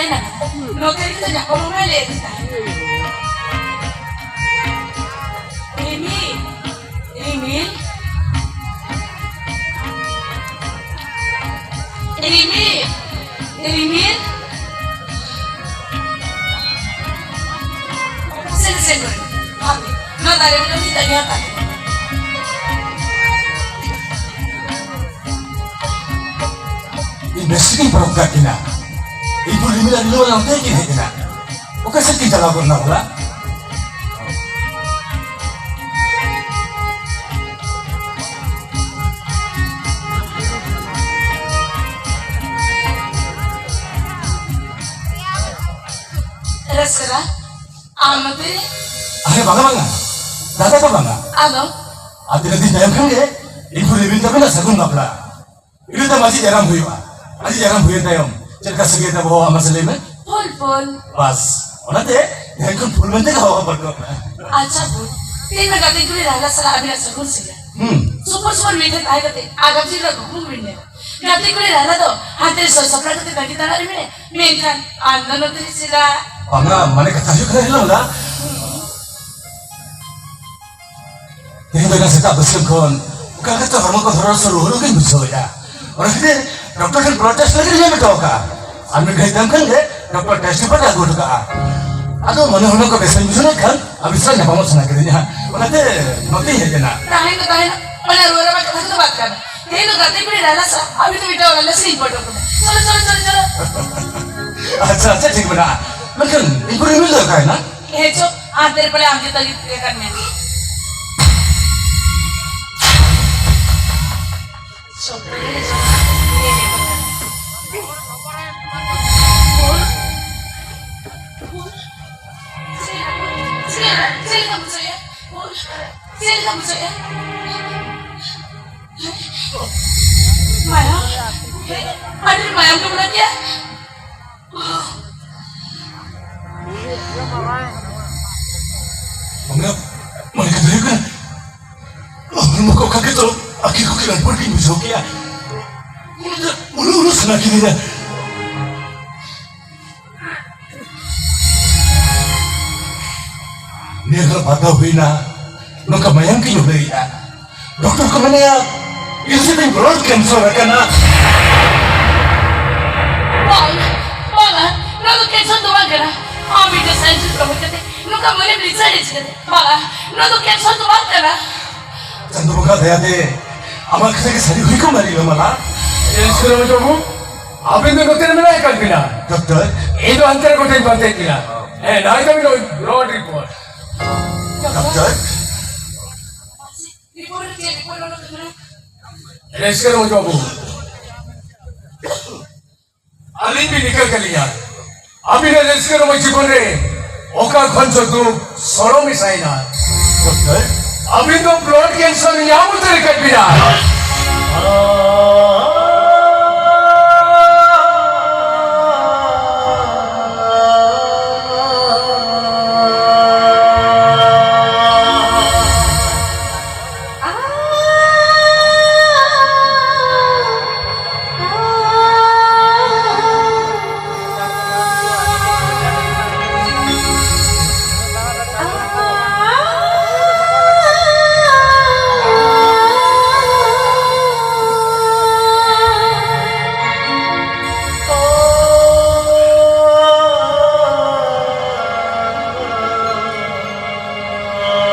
ᱮᱱᱟ, ᱱᱚᱛᱮ ᱨᱮᱜᱮ ᱛᱚ ᱧᱟᱯᱟᱢ ᱢᱟᱭ ᱞᱟᱹᱭᱮᱫ ᱛᱟᱦᱮᱸ᱾ ᱨᱤᱢᱤᱞ, ᱨᱤᱢᱤᱞ, ᱨᱤᱢᱤᱞ, ᱨᱤᱢᱤᱞ᱾ ᱥᱮᱱ, ᱥᱮᱱ ᱠᱚᱨᱮ᱾ ᱦᱟᱯᱮ, ᱱᱚᱣᱟ ᱫᱟᱨᱮ ᱵᱩᱴᱟᱹ ᱨᱮ ᱛᱟᱦᱮᱸ ᱦᱟᱛᱟᱲ᱾ ᱤᱧ ᱵᱮᱥ ᱴᱷᱤᱠᱤᱧ ᱯᱟᱨᱚᱢ ᱠᱟᱜ ᱠᱤᱱᱟ᱾ ᱤᱧ ᱫᱚ ᱨᱤᱢᱤᱞ ᱟᱨ ᱨᱤᱢᱤᱞ ᱚᱱᱛᱮ ᱠᱤᱱ ᱦᱮᱡ ᱮᱱᱟ᱾ ᱚᱠᱟ ᱥᱮᱫ ᱠᱤᱱ ᱪᱟᱞᱟᱣ ᱜᱚᱫ ᱮᱱᱟ ᱵᱷᱚᱞᱟ? ᱨᱟᱹᱥᱠᱟᱹ, ᱟᱢ ᱱᱚᱛᱮ ᱨᱮ? ᱟᱨᱮ ᱵᱟᱝᱟ, ᱵᱟᱝᱟ᱾ ᱫᱟᱫᱟ ᱫᱚ ᱵᱟᱝᱟ᱾ ᱟᱫᱚ? ᱟᱨ ᱛᱤᱱᱟᱹᱜ ᱫᱤᱱ ᱛᱟᱭᱚᱢ ᱠᱷᱟᱱ ᱜᱮ ᱤᱧ ᱠᱚ ᱨᱤᱢᱤᱞ ᱛᱟᱵᱮᱱᱟ ᱥᱟᱹᱜᱩᱱ ᱵᱟᱯᱞᱟ᱾ ᱤᱱᱟᱹ ᱛᱟᱭᱚᱢ ᱢᱟᱹᱡᱷᱤ ᱡᱟᱱᱟᱢ ᱦᱩᱭᱩᱜᱼᱟ᱾ ᱢᱟᱹᱡᱷᱤ ᱡᱟᱱᱟᱢ ᱦᱩᱭᱮᱱ ᱛᱟᱭᱚᱢ ᱪᱮᱫ ᱞᱮᱠᱟ ᱥᱟᱹᱜᱟᱹᱭ ᱛᱟᱵᱚ ᱦᱚᱦᱚ ᱢᱟᱥᱮ ᱞᱟᱹᱭ ᱢᱮ? ᱯᱷᱩᱞ, ᱯᱷᱩᱞ᱾ ᱵᱟᱥ, ᱚᱱᱟᱛᱮ ᱛᱮᱦᱮᱧ ᱠᱷᱚᱱ ᱯᱷᱩᱞ ᱢᱮᱱᱛᱮ ᱜᱮ ᱦᱚᱦᱚ ᱯᱟᱹᱨᱠᱟᱹᱣ ᱢᱮ᱾ ᱟᱪᱪᱷᱟ ᱯᱷᱩᱞ, ᱛᱮᱦᱮᱧ ᱢᱟ ᱜᱟᱛᱮ ᱠᱩᱲᱤ ᱨᱟᱦᱞᱟ ᱥᱟᱞᱟᱜ ᱟᱹᱵᱤᱱᱟᱜ ᱥᱟᱹᱜᱩᱱ ᱥᱤᱸᱜᱟᱹᱲ᱾ ᱦᱩᱸ᱾ ᱥᱩᱯᱩᱨ ᱥᱩᱯᱩᱨ ᱢᱤᱫ ᱴᱷᱮᱱ ᱛᱟᱦᱮᱸ ᱠᱟᱛᱮ ᱟᱜᱟᱢ ᱫᱤᱱ ᱨᱮᱱᱟᱜ ᱠᱩᱠᱢᱩ ᱵᱤᱱ ᱧᱮᱞᱟ᱾ ᱜᱟᱛᱮ ᱠᱩᱲᱤ ᱨᱟᱦᱞᱟ ᱫᱚ ᱦᱟᱱᱛᱮ ᱨᱮ ᱥᱟᱡᱟᱣ ᱥᱟᱯᱲᱟᱣ ᱠᱟᱛᱮ ᱛᱟᱺᱜᱤ ᱛᱟᱲᱟᱜ ᱨᱮ ᱢᱮᱱᱟᱭᱟ, ᱢᱮᱱᱠᱷᱟᱱ ᱟᱢ ᱫᱚ ᱱᱚᱛᱮ ᱨᱮ ᱪᱮᱫᱟᱜ? ᱵᱟᱝᱟ, ᱢᱟᱱᱮ ᱠᱟᱛᱷᱟ ᱦᱩᱭᱩᱜ ᱠᱟᱱᱟ ᱦᱤᱞᱳᱜ ᱫᱟ᱾ ᱛᱮᱦᱮᱧ ᱫᱚ ᱮᱱᱟᱝ ᱥᱮᱛᱟᱜ ᱵᱟᱹᱥᱭᱟᱹᱢ ᱠᱷᱚᱱ ᱚᱠᱟ ᱞᱮᱠᱟᱛᱮ ᱦᱚᱲᱢᱚ ᱠᱚ ᱫᱷᱚᱨᱚ ᱥᱮ ᱨᱩᱣᱟᱹ ᱨᱩᱣᱟᱹ ᱜᱤᱧ ᱵᱩᱡᱷᱟᱹᱣᱮᱫᱼᱟ᱾ ᱚᱱᱟ ᱠᱷᱟᱹᱛᱤᱨ ᱰᱚᱠᱴᱚᱨ ᱴᱷᱮᱱ ᱵᱞᱟᱰ ᱴᱮᱥᱴ ᱞᱟᱹᱜᱤᱫ ᱤᱧ ᱮᱢ ᱦᱚᱴᱚ ᱟᱠᱟᱫᱼᱟ᱾ ᱟᱨ ᱢᱤᱫ ᱜᱷᱟᱹᱲᱤᱡ ᱛᱟᱭᱚᱢ ᱠᱷᱟᱱ ᱜᱮ ᱰᱚᱠᱴᱚᱨ ᱴᱮᱥᱴ ᱨᱤᱯᱳᱨᱴ ᱮ ᱟᱹᱜᱩ ᱦᱚᱴᱚ ᱠᱟᱜᱼᱟ᱾ ᱟᱫᱚ ᱢᱚᱱᱮ ᱦᱚᱲᱢᱚ ᱠᱚ ᱵᱮᱥ ᱵᱟᱹᱧ ᱵᱩᱡᱷᱟᱹᱣ ᱞᱮᱱ ᱠᱷᱟᱱ ᱟᱹᱵᱤᱱ ᱥᱟᱞᱟᱜ ᱧᱟᱯᱟᱢᱚᱜ ᱥᱟᱱᱟ ᱠᱤᱫᱤᱧᱟ᱾ ᱚᱱᱟᱛᱮ ᱱᱚᱛᱮᱧ ᱦᱮᱡ ᱮᱱᱟ᱾ ᱛᱟᱦᱮᱸ ᱫᱚ ᱛᱟᱦᱮᱸ, ᱚᱱᱟ ᱨᱩᱣᱟᱹ ᱨᱟᱵᱟᱝ ᱠᱟᱛᱷᱟ ᱠᱚᱫᱚ ᱵᱟᱫ ᱠᱟᱜ ᱢᱮ᱾ ᱛᱮᱦᱮᱧ ᱫᱚ ᱜᱟᱛᱮ ᱠᱩᱲᱤ ᱨᱟᱦᱞᱟ ᱥᱟᱞᱟᱜ ᱟᱹᱵᱤᱱ ᱫᱚ ᱢᱤᱫᱴᱟᱝ ᱚᱱᱟ ᱞᱮ ᱥᱮᱨᱮᱧ ᱯᱟᱹᱴᱩ ᱠᱟᱱᱟ᱾ ᱪᱚᱞᱚ, ᱪᱚᱞᱚ, ᱪᱚᱞᱚ, ᱪᱚᱞᱚ᱾ ᱟᱪᱪᱷᱟ, ᱟᱪᱪᱷᱟ, ᱴᱷᱤᱠ ᱢᱮᱱᱟᱜᱼᱟ᱾ ᱢᱮᱱᱠᱷᱟᱱ ᱤᱧ ᱯᱩᱨᱟᱹ ᱨᱤᱢᱤᱞ ᱫᱚ ᱚᱠᱟᱭᱮᱱᱟ? ᱦᱮᱸ, ᱪᱚ, ᱟᱨ ᱛᱮᱨᱮ ᱯᱟᱞᱮ ᱟᱢ ᱡᱚᱛᱚ ᱜᱮ ᱛᱤᱨᱮ ᱠᱟᱱ ᱢᱮ᱾ ᱪᱮᱫ ᱞᱮᱠᱟ ᱵᱩᱡᱷᱟᱹᱣᱮᱫᱼᱟ? ᱪᱮᱫ ᱞᱮᱠᱟ ᱵᱩᱡᱷᱟᱹᱣᱮᱫᱼᱟ? ᱢᱟᱭᱟᱢ? ᱟᱹᱰᱤ ᱢᱟᱭᱟᱢ ᱜᱮ ᱢᱮᱱᱟᱜ ᱜᱮᱭᱟ᱾ ᱢᱟᱱᱮ, ᱢᱟᱱᱮ ᱠᱟᱛᱷᱟ ᱦᱩᱭᱩᱜ ᱠᱟᱱᱟ, ᱦᱚᱲᱢᱚ ᱠᱚ ᱚᱠᱟ ᱜᱮ ᱛᱚ ᱟᱹᱠᱤ ᱠᱚ ᱠᱤ ᱨᱟᱱᱯᱩᱨ ᱜᱤᱧ ᱵᱩᱡᱷᱟᱹᱣ ᱠᱮᱜᱼᱟ᱾ ᱩᱱᱟᱹᱜ ᱫᱚ ᱩᱞᱩ ᱩᱞᱩ ᱥᱟᱱᱟ ᱠᱤᱫᱤᱧᱟ᱾ ᱵᱟᱫᱷᱟ ᱦᱩᱭᱱᱟ, ᱱᱚᱝᱠᱟ ᱢᱟᱭᱟᱢ ᱠᱤᱱ ᱩᱰᱟᱹᱭᱮᱜᱼᱟ᱾ ᱰᱚᱠᱴᱚᱨ ᱠᱚ ᱢᱮᱱᱮᱜᱼᱟ, ᱤᱧ ᱥᱮᱫ ᱵᱞᱟᱰ ᱠᱮᱱᱥᱟᱨ ᱟᱠᱟᱱᱟ᱾ ᱵᱟᱝ, ᱵᱟᱝᱟ, ᱱᱚᱣᱟ ᱫᱚ ᱠᱮᱱᱥᱟᱨ ᱫᱚ ᱵᱟᱝ ᱠᱟᱱᱟ᱾ ᱟᱢ ᱢᱤᱫᱴᱟᱝ ᱥᱟᱭᱮᱱᱥ ᱨᱚᱦᱚᱭ ᱠᱟᱛᱮ ᱱᱚᱝᱠᱟ ᱢᱟᱭᱟᱢ ᱨᱤᱥᱟᱨᱪ ᱮ ᱪᱤᱠᱟᱹᱛᱮ? ᱵᱟᱝᱟ, ᱱᱚᱣᱟ ᱫᱚ ᱠᱮᱱᱥᱟᱨ ᱫᱚ ᱵᱟᱝ ᱠᱟᱱᱟ᱾ ᱪᱟᱸᱫᱚ ᱵᱚᱸᱜᱟ ᱫᱟᱭᱟᱛᱮ ᱟᱢᱟᱜ ᱠᱟᱛᱷᱟ ᱜᱮ ᱥᱟᱹᱨᱤ ᱦᱩᱭ ᱠᱚᱜ ᱢᱟ, ᱨᱤᱞᱟᱹᱢᱟᱞᱟ᱾ ᱮᱥ ᱠᱚᱨᱮ ᱵᱟᱹᱵᱩ, ᱟᱵᱤᱱ ᱫᱚ ᱱᱚᱛᱮ ᱨᱮ ᱢᱮᱱᱟᱜ ᱟᱠᱟᱫ ᱵᱤᱱᱟ᱾ ᱰᱚᱠᱴᱚᱨ᱾ ᱤᱧ ᱫᱚ ᱦᱟᱱᱛᱮ ᱨᱮ ᱠᱚᱴᱷᱮᱧ ᱯᱟᱱᱛᱮᱭᱮᱫ ᱵᱤᱱᱟ᱾ ᱦᱮᱸ, ᱱᱟᱭ ᱫᱚ ᱵᱤᱱ ᱵᱞᱟᱰ ᱨᱤᱯᱳᱨᱴ᱾ ᱰᱚᱠᱴᱚᱨ᱾ ᱨᱤᱯᱳᱨᱴ ᱨᱮ ᱪᱮᱫ ᱨᱤᱯᱳᱨᱴ ᱚᱰᱚᱠ ᱟᱠᱟᱱᱟ? ᱨᱟᱹᱥᱠᱟᱹ ᱨᱚᱢᱚᱡᱽ ᱵᱟᱹᱵᱩ, ᱟᱹᱞᱤᱧ ᱵᱤᱱ ᱤᱠᱟᱹ ᱠᱟᱹᱞᱤᱧᱟ᱾ ᱟᱹᱵᱤᱱᱟᱜ ᱨᱟᱹᱥᱠᱟᱹ ᱨᱚᱢᱚᱡᱽ ᱡᱤᱵᱚᱱ ᱨᱮ ᱚᱠᱟ ᱠᱷᱚᱱ ᱪᱚ ᱫᱩᱠ ᱥᱚᱲᱚ ᱢᱮᱥᱟᱭᱮᱱᱟ᱾ ᱰᱚᱠᱴᱚᱨ᱾ ᱟᱹᱵᱤᱱ ᱫᱚ ᱵᱞᱟᱰ ᱠᱮᱱᱥᱟᱨ ᱧᱟᱢ ᱩᱛᱟᱹᱨ ᱟᱠᱟᱫ ᱵᱤᱱᱟ᱾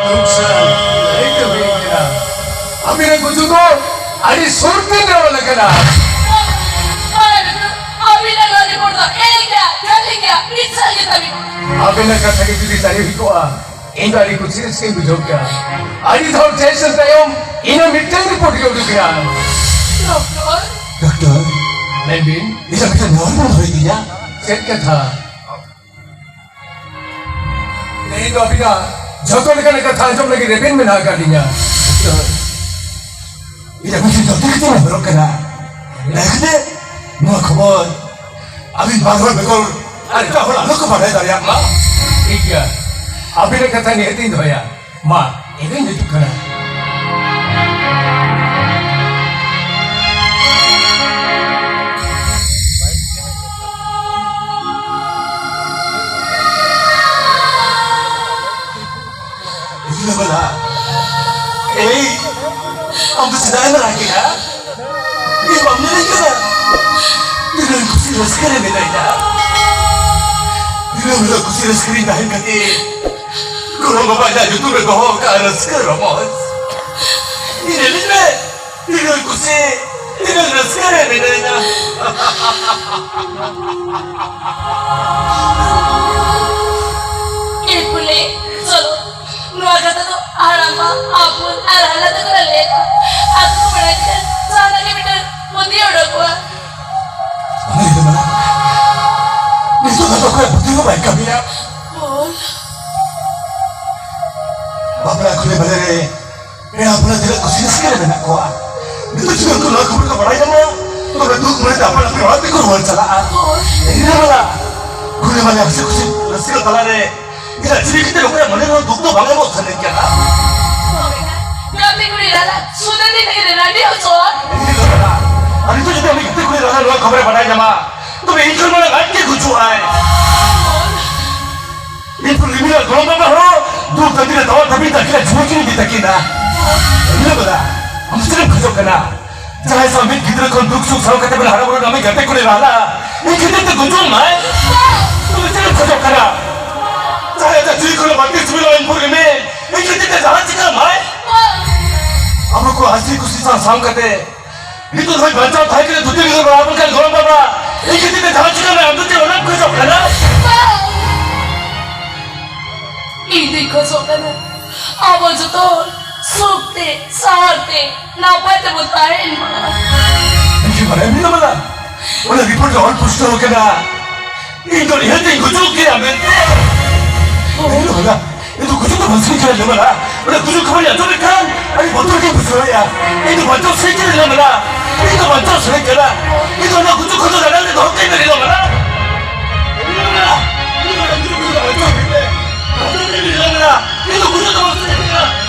ᱫᱩᱠ ᱥᱟᱞᱟᱜ ᱞᱟᱹᱭ ᱛᱮ ᱦᱩᱭ ᱠᱟᱱᱟ᱾ ᱟᱹᱵᱤᱱᱟᱜ ᱜᱩᱡᱩᱜ ᱫᱚ ᱟᱹᱰᱤ ᱥᱩᱨ ᱛᱮ ᱧᱮᱞᱚᱜ ᱠᱟᱱᱟ᱾ ᱵᱟᱝᱟ ᱰᱟᱠᱛᱟᱨ, ᱟᱹᱵᱤᱱᱟᱜ ᱱᱚᱣᱟ ᱨᱤᱯᱳᱨᱴ ᱫᱚ ᱮᱲᱮ ᱜᱮᱭᱟ, ᱡᱟᱹᱞᱤ ᱜᱮᱭᱟ, ᱢᱤᱫ ᱥᱟᱞ ᱜᱮ ᱛᱟᱹᱵᱤᱱ᱾ ᱟᱹᱵᱤᱱᱟᱜ ᱠᱟᱛᱷᱟ ᱜᱮ ᱡᱩᱫᱤ ᱥᱟᱹᱨᱤ ᱦᱩᱭ ᱠᱚᱜᱼᱟ, ᱤᱧ ᱫᱚ ᱟᱹᱰᱤ ᱠᱩᱥᱤ ᱨᱟᱹᱥᱠᱟᱹᱧ ᱵᱩᱡᱷᱟᱹᱣ ᱠᱮᱭᱟ᱾ ᱟᱹᱰᱤ ᱫᱷᱟᱣ ᱴᱮᱥᱴ ᱛᱟᱭᱚᱢ ᱤᱱᱟᱹ ᱢᱤᱫᱴᱟᱝ ᱨᱤᱯᱳᱨᱴ ᱜᱮ ᱩᱰᱩᱠ ᱮᱱᱟ᱾ ᱰᱚᱠᱴᱚᱨ᱾ ᱰᱚᱠᱴᱚᱨ᱾ ᱢᱮᱱ ᱵᱤᱱ᱾ ᱤᱧᱟᱹᱜ ᱢᱤᱫᱴᱟᱝ ᱱᱮᱦᱚᱨ ᱵᱤᱱ ᱫᱚᱦᱚᱭ ᱛᱤᱧᱟ᱾ ᱪᱮᱫ ᱠᱟᱛᱷᱟ? ᱛᱮᱦᱮᱧ ᱫᱚ ᱟᱹᱵᱤᱱᱟᱜ ᱡᱷᱚᱛᱚ ᱞᱮᱠᱟᱱᱟᱜ ᱠᱟᱛᱷᱟ ᱟᱸᱡᱚᱢ ᱞᱟᱹᱜᱤᱫ ᱨᱮᱵᱮᱱ ᱢᱮᱱᱟᱜ ᱟᱠᱟᱫ ᱞᱤᱧᱟ᱾ ᱤᱧᱟᱹᱜ ᱢᱤᱫᱴᱮᱱ ᱫᱟᱹᱵᱤ ᱠᱟᱛᱮ ᱱᱮᱦᱚᱨᱚᱜ ᱠᱟᱱᱟ᱾ ᱫᱟᱭᱟ ᱠᱟᱛᱮ ᱱᱚᱣᱟ ᱠᱷᱚᱵᱚᱨ ᱟᱹᱵᱤᱱ ᱵᱟᱨ ᱦᱚᱲ ᱵᱮᱜᱚᱨ ᱟᱨ ᱮᱴᱟᱜ ᱦᱚᱲ ᱟᱞᱚ ᱠᱚ ᱵᱟᱰᱟᱭ ᱫᱟᱲᱮᱭᱟᱜ ᱢᱟ᱾ ᱴᱷᱤᱠ ᱜᱮᱭᱟ, ᱟᱹᱵᱤᱱᱟᱜ ᱠᱟᱛᱷᱟ ᱱᱤᱦᱟᱹᱛᱤᱧ ᱫᱚᱦᱚᱭᱟ᱾ ᱢᱟ, ᱤᱧᱤᱧ ᱦᱤᱡᱩᱜ ᱠᱟᱱᱟ᱾ ᱪᱮᱫᱟᱜ ᱮᱢ ᱨᱟᱜᱮᱜᱼᱟ? ᱤᱧ ᱵᱟᱢ ᱧᱮᱞᱤᱧ ᱠᱟᱱᱟ? ᱛᱤᱱᱟᱹᱜ ᱠᱩᱥᱤ ᱨᱟᱹᱥᱠᱟᱹ ᱨᱮ ᱢᱮᱱᱟᱧᱟ᱾ ᱫᱤᱱᱟᱹᱢ ᱦᱤᱞᱳᱜ ᱠᱩᱥᱤ ᱨᱟᱹᱥᱠᱟᱹ ᱨᱤᱧ ᱛᱟᱦᱮᱱ ᱠᱷᱟᱹᱛᱤᱨ ᱜᱚᱲᱚᱢ ᱵᱟᱵᱟ ᱤᱧᱟᱹᱜ ᱧᱩᱛᱩᱢ ᱮ ᱫᱚᱦᱚ ᱟᱠᱟᱫᱼᱟ ᱨᱟᱹᱥᱠᱟᱹ ᱨᱚᱢᱚᱡᱽ᱾ ᱤᱧ ᱧᱮᱞᱤᱧ ᱢᱮ, ᱛᱤᱱᱟᱹᱜ ᱠᱩᱥᱤ, ᱛᱤᱱᱟᱹᱜ ᱨᱟᱹᱥᱠᱟᱹ ᱨᱮ ᱢᱮᱱᱟᱧᱟ᱾ ᱮ ᱯᱩᱞᱮ, ᱪᱚᱞᱚ, ᱱᱚᱣᱟ ᱠᱟᱛᱷᱟ ᱫᱚ ᱦᱟᱲᱟᱢᱵᱟ, ᱟᱯᱩᱱ ᱟᱨ ᱦᱟᱱᱟ ᱛᱟᱠᱚ ᱞᱮ ᱞᱟᱹᱭ ᱟᱠᱚᱣᱟ᱾ ᱟᱠᱚ ᱠᱚ ᱵᱟᱲᱟᱭ ᱠᱷᱟᱱ ᱡᱟᱦᱟᱱᱟᱜ ᱜᱮ ᱢᱤᱫᱴᱟᱝ ᱵᱩᱫᱷᱤ ᱚᱰᱚᱠᱚᱜᱼᱟ᱾ ᱚᱱᱟ ᱜᱮᱛᱚ ᱢᱮᱱᱟ, ᱱᱤᱛᱚᱜ ᱫᱚ ᱚᱠᱚᱭᱟᱜ ᱵᱩᱫᱷᱤ ᱦᱚᱸ ᱵᱟᱭ ᱠᱟᱹᱢᱤᱭᱟ᱾ ᱦᱳᱭ᱾ ᱵᱟᱯᱞᱟ ᱠᱷᱩᱞᱮ ᱵᱟᱞᱮ ᱨᱮ ᱯᱮᱲᱟ ᱦᱚᱯᱚᱱ ᱛᱤᱱᱟᱹᱜ ᱠᱩᱥᱤ ᱨᱟᱹᱥᱠᱟᱹ ᱨᱮ ᱢᱮᱱᱟᱜ ᱠᱚᱣᱟ᱾ ᱱᱤᱛᱚᱜ ᱡᱩᱫᱤ ᱩᱱᱠᱩ ᱱᱚᱣᱟ ᱠᱷᱚᱵᱚᱨ ᱠᱚ ᱵᱟᱲᱟᱭ ᱧᱟᱢᱟ, ᱛᱚᱵᱮ ᱫᱩᱠ ᱢᱚᱱᱮᱛᱮ ᱟᱯᱟᱱ ᱟᱹᱯᱤᱱ ᱚᱲᱟᱜ ᱛᱮᱠᱚ ᱨᱩᱣᱟᱹᱲ ᱪᱟᱞᱟᱜᱼᱟ᱾ ᱦᱳᱭ᱾ ᱤᱱᱟᱹ ᱵᱮᱲᱟ ᱠᱷᱩᱞᱮ ᱵᱟᱞᱮ ᱦᱟᱹᱥᱤ ᱠᱷᱩᱥᱤ ᱨᱟᱹᱥᱠᱟᱹ ᱛᱟᱞᱟᱨᱮ ᱤᱧᱟᱜ ᱡᱤᱣᱤ ᱠᱟᱛᱮ ᱚᱠᱚᱭᱟᱜ ᱢᱚᱱᱮ ᱨᱮᱦᱚᱸ ᱫᱩᱠ ᱫᱚ ᱵᱟᱝ ᱮᱢᱚᱜ ᱥᱟᱱᱟᱧ ᱠᱟᱱᱟ᱾ ᱜᱟᱛᱮ ᱠᱩᱲᱤ ᱨᱟᱞᱟ, ᱥᱩᱫᱷᱟᱹ ᱫᱤᱱ ᱜᱮ ᱨᱮ ᱨᱟᱺᱰᱤ ᱦᱚᱪᱚ᱾ ᱟᱨ ᱱᱤᱛᱚᱜ ᱡᱩᱫᱤ ᱩᱱᱤ ᱜᱟᱛᱮ ᱠᱩᱲᱤ ᱨᱟᱞᱟ ᱱᱚᱣᱟ ᱠᱷᱚᱵᱚᱨᱮ ᱵᱟᱰᱟᱭ ᱧᱟᱢᱟ, ᱛᱚᱵᱮ ᱤᱧ ᱠᱷᱚᱱ ᱢᱟᱲᱟᱝ ᱟᱡ ᱜᱮ ᱜᱩᱡᱩᱜᱼᱟᱭ᱾ ᱤᱧ ᱠᱷᱚᱱ ᱨᱤᱢᱤᱞ ᱟᱨ ᱜᱚᱲᱚᱢ ᱵᱟᱵᱟ ᱦᱚᱸ ᱫᱩᱠ ᱛᱟᱹᱱᱫᱤ ᱨᱮ ᱛᱟᱣᱟ ᱫᱷᱟᱹᱵᱤᱡ ᱟᱹᱠᱤᱱᱟᱜ ᱡᱤᱣᱤ ᱠᱤᱱ ᱤᱫᱤ ᱛᱟᱹᱠᱤᱱᱟ᱾ ᱤᱱᱟᱹ ᱵᱮᱲᱟ ᱟᱢ ᱪᱮᱫ ᱮᱢ ᱠᱷᱚᱡᱚᱜ ᱠᱟᱱᱟ? ᱡᱟᱦᱟᱸᱭ ᱥᱟᱶ ᱢᱤᱫ ᱜᱤᱫᱽᱨᱟᱹ ᱠᱷᱚᱱ ᱫᱩᱠ ᱥᱩᱠ ᱥᱟᱶ ᱠᱟᱛᱮ ᱵᱚᱱ ᱦᱟᱨᱟ ᱵᱩᱨᱩ ᱟᱢᱤᱡ ᱜᱟᱛᱮ ᱠᱩᱲᱤ ᱨᱟᱦᱞᱟ, ᱤᱧ ᱠᱷᱟᱹᱛᱤᱨ ᱛᱮ ᱜᱩᱡᱩᱜ ᱢᱟᱭ? ᱛᱚᱵᱮ ᱪᱮᱫ ᱮᱢ ᱠᱷᱚᱡᱚᱜ ᱠᱟᱱᱟ? ᱡᱟᱦᱟᱸᱭ ᱟᱡᱟᱜ ᱡᱤᱣᱤ ᱠᱷᱚᱱ ᱵᱟᱹᱲᱛᱤ ᱥᱤᱵᱤᱞ ᱟᱭ ᱩᱱᱠᱩ ᱨᱤᱢᱤᱞ, ᱤᱧ ᱠᱷᱟᱹᱛᱤᱨ ᱛᱮ ᱡᱟᱦᱟᱸ ᱪᱤᱠᱟᱹ ᱢᱟᱭ? ᱟᱵᱚ ᱠᱚ ᱦᱟᱹᱥᱤ ᱠᱩᱥᱤ ᱥᱟᱶ ᱥᱟᱶ ᱠᱟᱛᱮ ᱱᱤᱛᱚᱜ ᱫᱷᱟᱹᱵᱤᱡ ᱵᱟᱧᱪᱟᱣ ᱛᱟᱦᱮᱸ ᱠᱟᱛᱮ ᱫᱷᱩᱛᱤ ᱵᱤᱸᱫᱩᱨ ᱵᱟᱲᱟ ᱟᱵᱚᱱ ᱠᱟᱱ ᱜᱚᱲᱚᱢ ᱵᱟᱵᱟ, ᱤᱧ ᱠᱷᱟᱹᱛᱤᱨ ᱛᱮ ᱡᱟᱦᱟᱸ ᱪᱤᱠᱟᱹ ᱢᱮ, ᱟᱢ ᱫᱚ ᱪᱮᱫ ᱚᱱᱟᱢ ᱠᱷᱚᱡᱚᱜ ᱠᱟᱱᱟ? ᱤᱧ ᱫᱩᱧ ᱠᱷᱚᱡᱚᱜ ᱠᱟᱱᱟ, ᱟᱵᱚ ᱡᱚᱛᱚ ᱦᱚᱲ ᱥᱩᱠ ᱛᱮ, ᱥᱟᱶᱟᱨ ᱛᱮ, ᱱᱟᱯᱟᱭ ᱛᱮᱵᱚᱱ ᱛᱟᱦᱮᱱ ᱢᱟ᱾ ᱤᱧ ᱠᱤ ᱵᱟᱲᱟᱭ ᱢᱮᱱᱟᱢ ᱵᱟᱞᱟ? ᱚᱱᱟ ᱨᱤᱯᱳᱨᱴ ᱨᱮ ᱚᱞ ᱯᱩᱥᱴᱟᱹᱣ ᱟᱠᱟᱱᱟ, ᱤᱧ ᱫᱚ ᱱᱤᱦᱟᱹᱛ ᱤᱧ ᱜᱩᱡᱩᱜ ᱜᱮᱭᱟ ᱢᱮᱱᱛᱮ᱾ ᱤᱧ ᱫᱚ ᱵᱟᱞᱟ, ᱤᱧ ᱫᱚ ᱜᱩᱡᱩᱜ ᱫᱚ ᱵᱟᱝ ᱥᱟᱹᱱᱟᱧ ᱠᱟᱱᱟ ᱞᱮ ᱵᱟᱞᱟ᱾ ᱚᱱᱟ ᱜᱩᱡᱩᱜ ᱠᱷᱚᱵᱚᱨ ᱤᱧ ᱟᱸᱡᱚᱢ ᱞᱮᱠᱷᱟᱱ ᱟᱹᱰᱤ ᱵᱚᱛᱚᱨ ᱜᱤᱧ ᱵᱩᱡᱷᱟᱹᱣᱮᱫᱼᱟ᱾ ᱤᱧ ᱫᱚ ᱵᱟᱧᱪᱟᱣ ᱥᱟᱹᱱᱟᱧ ᱠᱟᱱᱟ ᱞᱮ ᱵᱟᱞᱟ᱾ ᱤᱧ ᱫᱚ ᱵᱟᱧᱪᱟᱣ ᱥᱟᱹᱱᱟᱧ ᱠᱟᱱᱟ᱾ ᱤᱧ ᱫᱚ ᱚᱱᱟ ᱜᱩᱡᱩᱜ ᱠᱷᱚᱱ ᱫᱚ ᱨᱟᱰᱟ ᱨᱮ ᱫᱚᱦᱚ ᱠᱟᱹᱧ ᱢᱮ ᱞᱮ ᱵᱟᱞᱟ᱾ ᱤᱧ ᱫᱚ ᱚᱱᱟ ᱜᱩᱡᱩᱜ ᱠᱷᱚᱱ ᱫᱚ ᱵᱟᱧᱪᱟᱣ ᱠᱟᱹᱧ ᱢᱮ᱾ ᱵᱟᱧᱪᱟᱣ ᱠᱟᱹᱧ ᱢᱮ ᱞᱮ ᱵᱟᱞᱟ᱾ ᱤᱧ ᱫᱚ ᱜᱩᱡᱩᱜ ᱫᱚ ᱵᱟᱝ ᱥᱟᱹᱱᱟᱧ ᱠᱟᱱᱟ᱾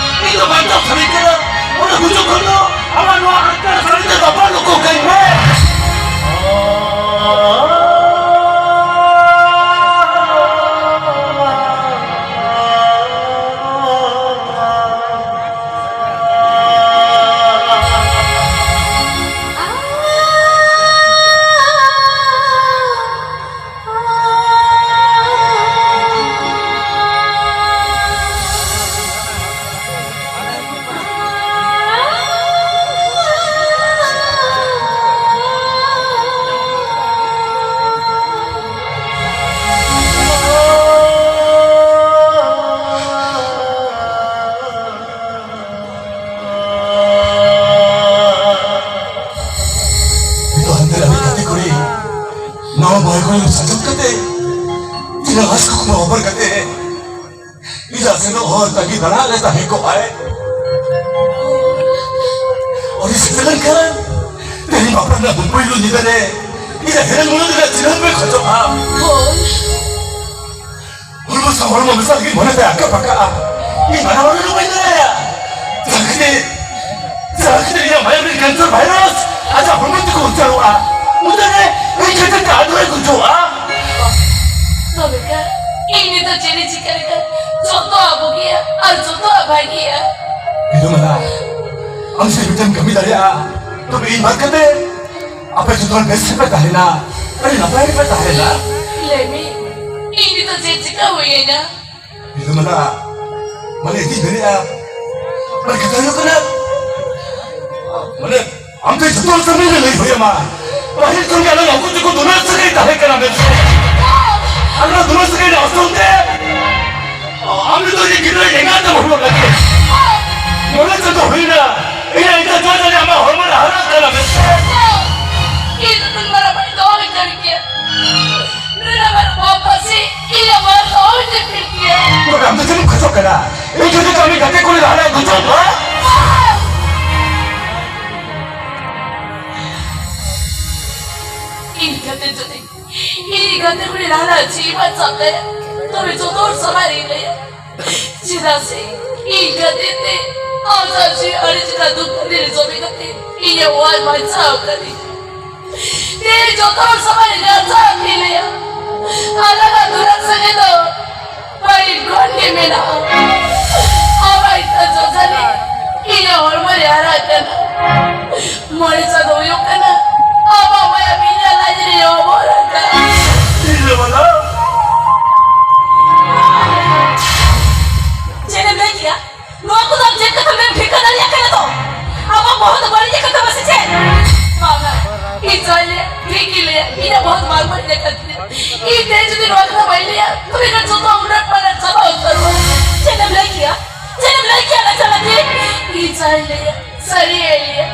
ᱤᱧ ᱫᱚ ᱵᱟᱧᱪᱟᱣ ᱥᱟᱹᱱᱟᱧ ᱠᱟᱱᱟ᱾ ᱚᱱᱟ ᱜᱩᱡᱩᱜ ᱠᱷᱚᱱ ᱫᱚ ᱟᱢᱟᱜ ᱱᱚᱣᱟ ᱟᱴᱠᱟᱨ ᱥᱟᱹᱲᱤ ᱛᱮ ᱫᱟᱯᱟᱞ ᱩᱠᱩ ᱠᱟᱹᱧ ᱢᱮ᱾ ᱵᱟᱭ ᱠᱚᱭᱚᱜ ᱥᱟᱡᱚᱢ ᱠᱟᱛᱮ, ᱛᱤᱱᱟᱹᱜ ᱟᱸᱥ ᱠᱩᱠᱢᱩ ᱚᱵᱚᱨ ᱠᱟᱛᱮ, ᱤᱧᱟᱹᱜ ᱥᱮᱱᱚᱜ ᱦᱚᱨ ᱛᱟᱺᱜᱤ ᱛᱟᱲᱟᱜ ᱨᱮ ᱛᱟᱦᱮᱸ ᱠᱚᱜᱼᱟᱭ᱾ ᱩᱱᱤ ᱥᱮᱴᱮᱨ ᱞᱮᱱᱠᱷᱟᱱ, ᱛᱮᱦᱮᱧ ᱵᱟᱯᱞᱟ ᱨᱮᱱᱟᱜ ᱯᱩᱭᱞᱩ ᱧᱤᱫᱟᱹ ᱨᱮ ᱤᱧᱟᱹᱜ ᱦᱮᱨᱮᱞ ᱢᱩᱞᱟᱹᱱ ᱨᱮᱱᱟᱜ ᱪᱤᱱᱦᱟᱹ ᱯᱮ ᱠᱷᱚᱡᱚᱜᱼᱟ᱾ ᱦᱳᱭ᱾ ᱦᱚᱲᱢᱚ ᱥᱟᱶ ᱦᱚᱲᱢᱚ ᱢᱮᱥᱟ ᱞᱟᱹᱜᱤᱫ ᱢᱚᱱᱮ ᱛᱮ ᱟᱠᱟ ᱯᱟᱠᱟᱜᱼᱟ᱾ ᱤᱧ ᱵᱟᱱᱟ ᱦᱚᱲ ᱨᱮ ᱵᱟᱹᱧ ᱫᱟᱲᱮᱭᱟᱜᱼᱟ᱾ ᱡᱟᱦᱟᱸ ᱠᱷᱟᱹᱛᱤᱨ, ᱡᱟᱦᱟᱸ ᱠᱷᱟᱹᱛᱤᱨ ᱤᱧᱟᱹᱜ ᱢᱟᱭᱟᱢ ᱨᱮ ᱠᱮᱱᱥᱟᱨ ᱵᱷᱟᱭᱨᱟᱥ ᱟᱡᱟᱜ ᱦᱚᱲᱢᱚ ᱛᱮᱠᱚ ᱩᱪᱟᱹᱲᱚᱜᱼᱟ᱾ ᱢᱩᱪᱟᱹᱫ ᱨᱮ ᱤᱧ ᱠᱷᱟᱹᱛᱤᱨ ᱛᱮ ᱟᱡ ᱦᱚᱸᱭ ᱜᱩᱡᱩᱜᱼᱟ᱾ ᱛᱚᱵᱮ ᱠᱷᱟᱱ ᱤᱧ ᱱᱤᱛᱚᱜ ᱪᱮᱫ ᱤᱧ ᱪᱤᱠᱟᱹ ᱞᱮᱠᱷᱟᱱ ᱡᱚᱛᱚᱣᱟᱜ ᱵᱩᱜᱤᱭᱟ ᱟᱨ ᱡᱚᱛᱚᱣᱟᱜ ᱵᱷᱟᱹᱜᱤᱭᱟ? ᱨᱤᱞᱟᱹᱢᱟᱞᱟ, ᱟᱢ ᱡᱩᱫᱤ ᱢᱤᱫᱴᱮᱱ ᱠᱟᱹᱢᱤ ᱫᱟᱲᱮᱭᱟᱜᱼᱟ, ᱛᱚᱵᱮ ᱤᱧ ᱵᱟᱫ ᱠᱟᱛᱮ ᱟᱯᱮ ᱡᱚᱛᱚ ᱦᱚᱲ ᱵᱮᱥ ᱨᱮᱯᱮ ᱛᱟᱦᱮᱱᱟ, ᱟᱹᱰᱤ ᱱᱟᱯᱟᱭ ᱨᱮᱯᱮ ᱛᱟᱦᱮᱱᱟ᱾ ᱞᱟᱹᱭ ᱢᱮ, ᱤᱧ ᱱᱤᱛᱚᱜ ᱪᱮᱫ ᱪᱤᱠᱟᱹ ᱦᱩᱭᱟᱹᱧᱟ? ᱨᱤᱞᱟᱹᱢᱟᱞᱟ, ᱢᱟᱱᱮ ᱤᱧ ᱢᱮᱱᱮᱫᱼᱟ, ᱢᱟᱱᱮ ᱠᱟᱛᱷᱟ ᱦᱩᱭᱩᱜ ᱠᱟᱱᱟ, ᱢᱟᱱᱮ ᱟᱢ ᱴᱷᱮᱱ ᱡᱚᱛᱚ ᱦᱚᱲ ᱥᱟᱢᱟᱝ ᱨᱮ ᱞᱟᱹᱭ ᱦᱩᱭ ᱟᱢᱟ᱾ ᱯᱟᱹᱦᱤᱞ ᱠᱷᱚᱱ ᱜᱮ ᱟᱞᱟᱝ ᱟᱠᱚ ᱛᱮᱠᱚ ᱫᱩᱞᱟᱹᱲ ᱥᱟᱹᱜᱟᱹᱭ ᱛᱟᱦᱮᱸ ᱠᱟᱱᱟ ᱢᱮᱱᱛᱮ᱾ ᱟᱨ ᱚᱱᱟ ᱫᱩᱞᱟᱹᱲ ᱥᱟᱹᱜᱟᱹᱭ ᱨᱮᱱᱟᱜ ᱚᱨᱥᱚᱝ ᱛᱮ ᱟᱢ ᱱᱤᱛᱚᱜ ᱤᱧ ᱜᱤᱫᱽᱨᱟᱹ ᱮᱸᱜᱟᱛ ᱮᱢ ᱦᱩᱭᱩᱜ ᱞᱟᱹᱜᱤᱫ᱾ ᱢᱚᱬᱮ ᱪᱟᱸᱫᱚ ᱦᱩᱭᱱᱟ, ᱤᱧᱟᱹᱜ ᱤᱧᱟᱹᱜ ᱡᱚ ᱡᱟᱹᱱᱤ ᱟᱢᱟᱜ ᱦᱚᱲᱢᱚ ᱨᱮ ᱦᱟᱨᱟᱜ ᱠᱟᱱᱟ ᱢᱮᱱᱛᱮ᱾ ᱤᱧ ᱫᱚ ᱢᱟᱨᱟ ᱵᱟᱹᱧ ᱫᱚᱦᱚ ᱫᱟᱲᱮ ᱠᱮᱭᱟ᱾ ᱱᱩᱱᱟᱹᱜ ᱢᱟᱨᱟ ᱵᱟᱯ ᱯᱟᱹᱥᱤ ᱤᱧᱟᱹᱜ ᱢᱟᱨᱟ ᱫᱚᱦᱚ ᱫᱟᱲᱮ ᱠᱮᱭᱟ᱾ ᱛᱚᱵᱮ ᱟᱢ ᱫᱚ ᱪᱮᱫ ᱮᱢ ᱠᱷᱚᱡᱚᱜ ᱠᱟᱱᱟ? ᱤᱧ ᱡᱩᱫᱤ ᱠᱟᱹᱢᱤ ᱜᱟᱛᱮ ᱠᱩᱲᱤ ᱞᱟᱦᱟ ᱨᱮ ᱜᱩᱡᱩᱜ ᱢᱟ? ᱤᱧ ᱠᱷᱟᱹᱛᱤᱨ ᱡᱩᱫᱤ ᱤᱧ ᱜᱟᱛᱮ ᱠᱩᱲᱤ ᱞᱟᱦᱟ ᱨᱮ ᱡᱤᱣᱤ ᱵᱟᱧᱪᱟᱜ ᱛᱟᱭᱟ, ᱛᱚᱵᱮ ᱡᱚᱛᱚ ᱦᱚᱲ ᱥᱟᱢᱟᱝ ᱨᱤᱧ ᱞᱟᱹᱭᱟ᱾ ᱪᱮᱫᱟᱜ ᱥᱮ ᱤᱧ ᱠᱷᱟᱹᱛᱤᱨ ᱛᱮ ᱟᱢ ᱥᱟᱶ ᱡᱤᱣᱤ ᱟᱹᱰᱤ ᱪᱮᱛᱟᱱ ᱫᱩᱠ ᱠᱷᱟᱹᱛᱤᱨ ᱡᱚᱢᱮ ᱠᱟᱛᱮ ᱤᱧᱟᱹᱜ ᱚᱣᱟᱨ ᱵᱟᱧᱪᱟᱣ ᱠᱟᱹᱫᱤᱧ᱾ ᱛᱮᱦᱮᱧ ᱡᱚᱛᱚ ᱦᱚᱲ ᱥᱟᱢᱟᱝ ᱨᱮ ᱟᱡᱟᱜ ᱠᱤᱱ ᱞᱟᱹᱭᱟ, ᱟᱞᱟᱝᱟᱜ ᱫᱩᱞᱟᱹᱲ ᱥᱟᱹᱜᱟᱹᱭ ᱫᱚ ᱯᱟᱹᱦᱤᱞ ᱠᱷᱚᱱ ᱜᱮ ᱢᱮᱱᱟᱜᱼᱟ᱾ ᱟᱢᱟᱜ ᱤᱛᱟᱹ ᱡᱚᱡᱟᱞᱤ ᱤᱧᱟᱹᱜ ᱦᱚᱲᱢᱚ ᱨᱮ ᱦᱟᱨᱟᱜ ᱠᱟᱱᱟ᱾ ᱢᱚᱬᱮ ᱪᱟᱸᱫᱚ ᱦᱩᱭᱩᱜ ᱠᱟᱱᱟ, ᱟᱢᱟᱜ ᱢᱟᱭᱟᱢ ᱤᱧᱟᱹᱜ ᱞᱟᱡ ᱨᱮ ᱚᱢᱚᱨ ᱟᱠᱟᱱᱟ᱾ ᱤᱧ ᱫᱚ ᱵᱟᱞᱟ᱾ ᱪᱮᱫ ᱮᱢ ᱞᱟᱹᱭ ᱠᱮᱜᱼᱟ? ᱱᱚᱣᱟ ᱠᱚᱫᱚ ᱟᱢ ᱪᱮᱫ ᱠᱟᱛᱷᱟᱢ ᱢᱮᱱ ᱴᱷᱤᱠᱟᱹ ᱫᱟᱲᱮᱭᱟᱜ ᱠᱟᱱᱟ ᱛᱚ? ᱟᱢᱟᱜ ᱵᱚᱦᱚᱜ ᱫᱚ ᱵᱟᱹᱲᱤᱡ ᱟᱠᱟᱱ ᱛᱟᱢᱟ ᱥᱮ ᱪᱮᱫ? ᱵᱟᱝᱟ, ᱤᱧ ᱪᱟᱭ ᱞᱟᱹᱭᱟ, ᱴᱷᱤᱠ ᱜᱮ ᱞᱟᱹᱭᱟ, ᱤᱧᱟᱹᱜ ᱵᱚᱦᱚᱜ ᱫᱚ ᱵᱟᱝ ᱵᱟᱹᱲᱤᱡ ᱟᱠᱟᱱ ᱛᱤᱧᱟ᱾ ᱤᱧ ᱛᱮ ᱡᱩᱫᱤ ᱱᱚᱣᱟ ᱠᱟᱛᱷᱟ ᱵᱟᱹᱧ ᱞᱟᱹᱭᱟ, ᱛᱚᱵᱮ ᱠᱷᱟᱱ ᱡᱚᱛᱚ ᱩᱞᱟᱹᱴ ᱯᱟᱞᱟᱴ ᱪᱟᱵᱟ ᱩᱛᱟᱹᱨᱚᱜᱼᱟ᱾ ᱪᱮᱫ ᱮᱢ ᱞᱟᱹᱭ ᱠᱮᱭᱟ? ᱪᱮᱫ ᱮᱢ ᱞᱟᱹᱭ ᱠᱮᱭᱟ, ᱱᱟᱪᱟᱞᱟᱠᱤ? ᱤᱧ ᱪᱟᱭ ᱞᱟᱹᱭᱟ, ᱥᱟᱹᱨᱤ ᱜᱮ ᱞᱟᱹᱭᱟ,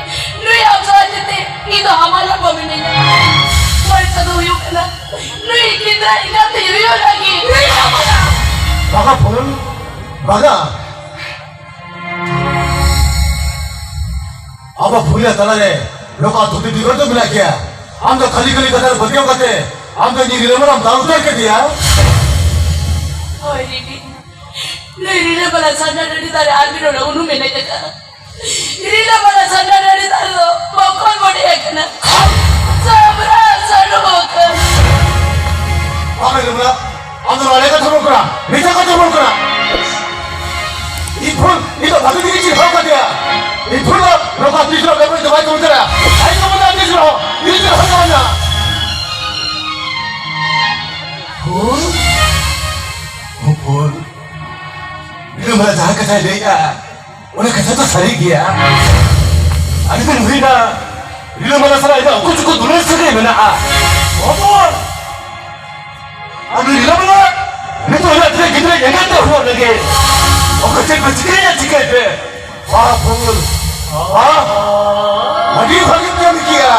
ᱱᱩᱭ ᱟᱢ ᱪᱟᱞᱟᱣ ᱠᱟᱛᱮ ᱤᱧ ᱫᱚ ᱦᱟᱢᱟᱞ ᱦᱚᱲᱢᱚ ᱢᱤᱱᱟᱹᱧᱟ᱾ ᱯᱚᱭᱥᱟ ᱫᱚ ᱦᱩᱭᱩᱜ ᱱᱩᱭ ᱜᱤᱫᱽᱨᱟᱹ ᱮᱸᱜᱟᱛ ᱤᱧ ᱦᱩᱭᱩᱜ ᱞᱟᱹᱜᱤᱫ᱾ ᱵᱟᱜᱟ ᱯᱷᱩᱞ, ᱵᱟᱜᱟ᱾ ᱟᱵᱚ ᱯᱷᱩᱞᱤᱭᱟ ᱛᱟᱞᱟᱨᱮ ᱱᱚᱝᱠᱟ ᱛᱷᱩᱛᱤ ᱵᱤᱜᱚᱲ ᱫᱚ ᱢᱮᱱᱟᱜ ᱜᱮᱭᱟ᱾ ᱟᱢ ᱫᱚ ᱠᱷᱟᱹᱞᱤ ᱠᱷᱟᱹᱞᱤ ᱠᱟᱛᱷᱟ ᱨᱮ ᱯᱟᱹᱛᱭᱟᱹᱣ ᱠᱟᱛᱮ ᱟᱢ ᱫᱚ ᱤᱧ ᱨᱤᱞᱟᱹᱢᱟᱞᱟᱢ ᱫᱟᱞ ᱩᱛᱟᱹᱨ ᱠᱮᱫᱮᱭᱟ᱾ ᱦᱳᱭ ᱨᱤᱞᱤ, ᱱᱩᱭ ᱨᱤᱞᱟᱹᱢᱟᱞᱟ ᱥᱟᱨᱱᱟ ᱰᱟᱹᱰᱤ ᱫᱟᱨᱮ ᱟᱨ ᱢᱤᱫ ᱦᱚᱲ ᱩᱱᱩᱢ ᱮᱱᱮᱡ ᱟᱠᱟᱫᱼᱟ᱾ ᱨᱤᱞᱟᱹᱢᱟᱞᱟ ᱥᱟᱨᱱᱟ ᱰᱟᱹᱰᱤ ᱫᱟᱨᱮ ᱫᱚ ᱵᱚᱠᱚᱞ ᱵᱚᱰᱮ ᱟᱠᱟᱱᱟ᱾ ᱥᱟᱢᱨᱟ ᱥᱟᱹᱱᱩ ᱟᱠᱟᱱᱟ᱾ ᱵᱟᱝ ᱨᱤᱞᱟᱹᱢᱟᱞᱟ, ᱟᱢ ᱫᱚ ᱱᱚᱣᱟ ᱠᱟᱛᱷᱟ ᱵᱚᱞ ᱠᱟᱱᱟ, ᱢᱤᱪᱷᱟ ᱠᱟᱛᱷᱟ ᱵᱚᱞ ᱠᱟᱱᱟ᱾ ᱤᱯᱷᱩᱞ, ᱤᱧ ᱫᱚ ᱵᱷᱟᱜᱤ ᱛᱮᱜᱮ ᱪᱮᱫ ᱦᱚᱸ ᱠᱟᱫᱮᱭᱟ᱾ ᱤᱯᱷᱩᱞ ᱫᱚ ᱱᱚᱝᱠᱟ ᱛᱤᱥ ᱨᱮᱦᱚᱸ ᱵᱮᱵᱚᱦᱟᱨ ᱫᱚ ᱵᱟᱭ ᱛᱟᱵᱚᱱ ᱠᱟᱱᱟ᱾ ᱟᱡ ᱫᱚ ᱵᱚᱞᱮ ᱛᱤᱥ ᱨᱮᱦᱚᱸ, ᱛᱤᱥ ᱨᱮᱦᱚᱸ ᱵᱟᱝ ᱠᱟᱱᱟ᱾ ᱯᱷᱩᱞ, ᱦᱚᱯᱚᱱ, ᱤᱱᱟᱹ ᱢᱟᱨᱟᱝ ᱡᱟᱦᱟᱸ ᱠᱟᱛᱷᱟᱭ ᱞᱟᱹᱭᱮᱜᱼᱟ, ᱚᱱᱟ ᱠᱟᱛᱷᱟ ᱫᱚ ᱥᱟᱹᱨᱤ ᱜᱮᱭᱟ᱾ ᱟᱹᱰᱤ ᱫᱤᱱ ᱦᱩᱭᱱᱟ, ᱨᱤᱞᱟᱹᱢᱟᱞᱟ ᱥᱟᱞᱟᱜ ᱤᱧᱟᱹᱜ ᱩᱠᱩ ᱪᱩᱠᱩ ᱫᱩᱞᱟᱹᱲ ᱥᱟᱹᱜᱟᱹᱭ ᱢᱮᱱᱟᱜᱼᱟ᱾ ᱦᱚᱯᱚᱱ! ᱟᱨ ᱱᱩᱭ ᱨᱤᱞᱟᱹᱢᱟᱞᱟ ᱱᱤᱛᱚᱜ ᱤᱧᱟᱹᱜ ᱛᱤᱱᱟᱹᱜ ᱜᱤᱫᱽᱨᱟᱹ ᱮᱸᱜᱟᱛ ᱛᱮ ᱦᱩᱭᱩᱜ ᱞᱟᱹᱜᱤᱫ᱾ ᱚᱠᱚᱭ ᱪᱮᱫ ᱯᱮ ᱪᱤᱠᱟᱹᱭᱟ, ᱪᱤᱠᱟᱹᱭ ᱯᱮ? ᱵᱟᱦᱟ ᱯᱷᱩᱞ, ᱵᱟᱦᱟ, ᱟᱹᱰᱤ ᱵᱷᱟᱹᱜᱤᱢ ᱠᱟᱹᱢᱤ ᱠᱮᱜᱼᱟ᱾